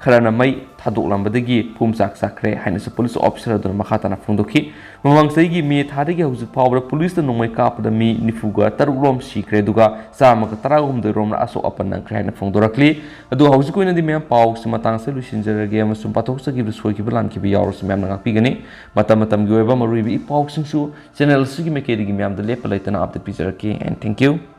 ꯈꯔꯅ ꯃꯩ ꯊꯥꯗꯣꯛꯂꯝꯕꯗꯒꯤ ꯐꯨꯝꯆꯥꯛ ꯆꯥꯛꯈ꯭ꯔꯦ ꯍꯥꯏꯅꯁꯨ ꯄꯨꯂꯤꯁ ꯑꯣꯐꯤꯁꯔ ꯑꯗꯨꯅ ꯃꯈꯥ ꯇꯥꯅ ꯐꯣꯡꯗꯣꯛꯈꯤ꯫ ꯃꯃꯥꯡ ꯆꯍꯤꯒꯤ ꯃꯦ ꯊꯥꯗꯒꯤ ꯍꯧꯖꯤꯛ ꯐꯥꯎꯕꯗ ꯄꯨꯂꯤꯁꯅ ꯅꯣꯡꯃꯩ ꯀꯥꯞꯄꯗ ꯃꯤ ꯅꯤꯐꯨꯒ ꯇꯔꯨꯛ ꯔꯣꯝ ꯁꯤꯈ꯭ꯔꯦ, ꯑꯗꯨꯒ ꯆꯥꯝꯃꯒ ꯇꯔꯥꯍꯨꯝꯗꯣꯏ ꯔꯣꯝꯅ ꯑꯁꯣꯛ ꯑꯄꯟ ꯅꯪꯈ꯭ꯔꯦ ꯍꯥꯏꯅ ꯐꯣꯡꯗꯣꯔꯛꯂꯤ꯫ ꯑꯗꯨ ꯍꯧꯖꯤꯛꯀꯤ ꯑꯣꯏꯅꯗꯤ ꯃꯌꯥꯝ ꯄꯥꯎꯁꯤ ꯃꯇꯥꯡꯁꯤꯗ ꯂꯣꯏꯁꯤꯟꯖꯔꯒꯦ, ꯑꯃꯁꯨꯡ ꯄꯥꯊꯣꯛꯆꯈꯤꯕꯗ ꯁꯣꯏꯈꯤꯕ ꯂꯥꯟꯈꯤꯕ ꯌꯥꯎꯔꯁꯨ ꯃꯌꯥꯝꯅ ꯉꯥꯛꯄꯤꯒꯅꯤ꯫ ꯃꯇꯝ ꯃꯇꯝꯒꯤ ꯑꯣꯏꯕ ꯃꯔꯨꯑꯣꯏꯕ ꯏ ꯄꯥꯎꯁꯤꯡꯁꯨ ꯆꯦꯅꯦꯜ ꯑꯁꯤꯒꯤ ꯃꯥꯏꯀꯩꯗꯒꯤ ꯃꯌꯥꯝꯗ ꯂꯦꯞꯄ ꯂꯩꯇꯅ ꯑꯞꯗꯦꯠ ꯄꯤꯖꯔꯛꯀꯦ꯫ And thank you꯫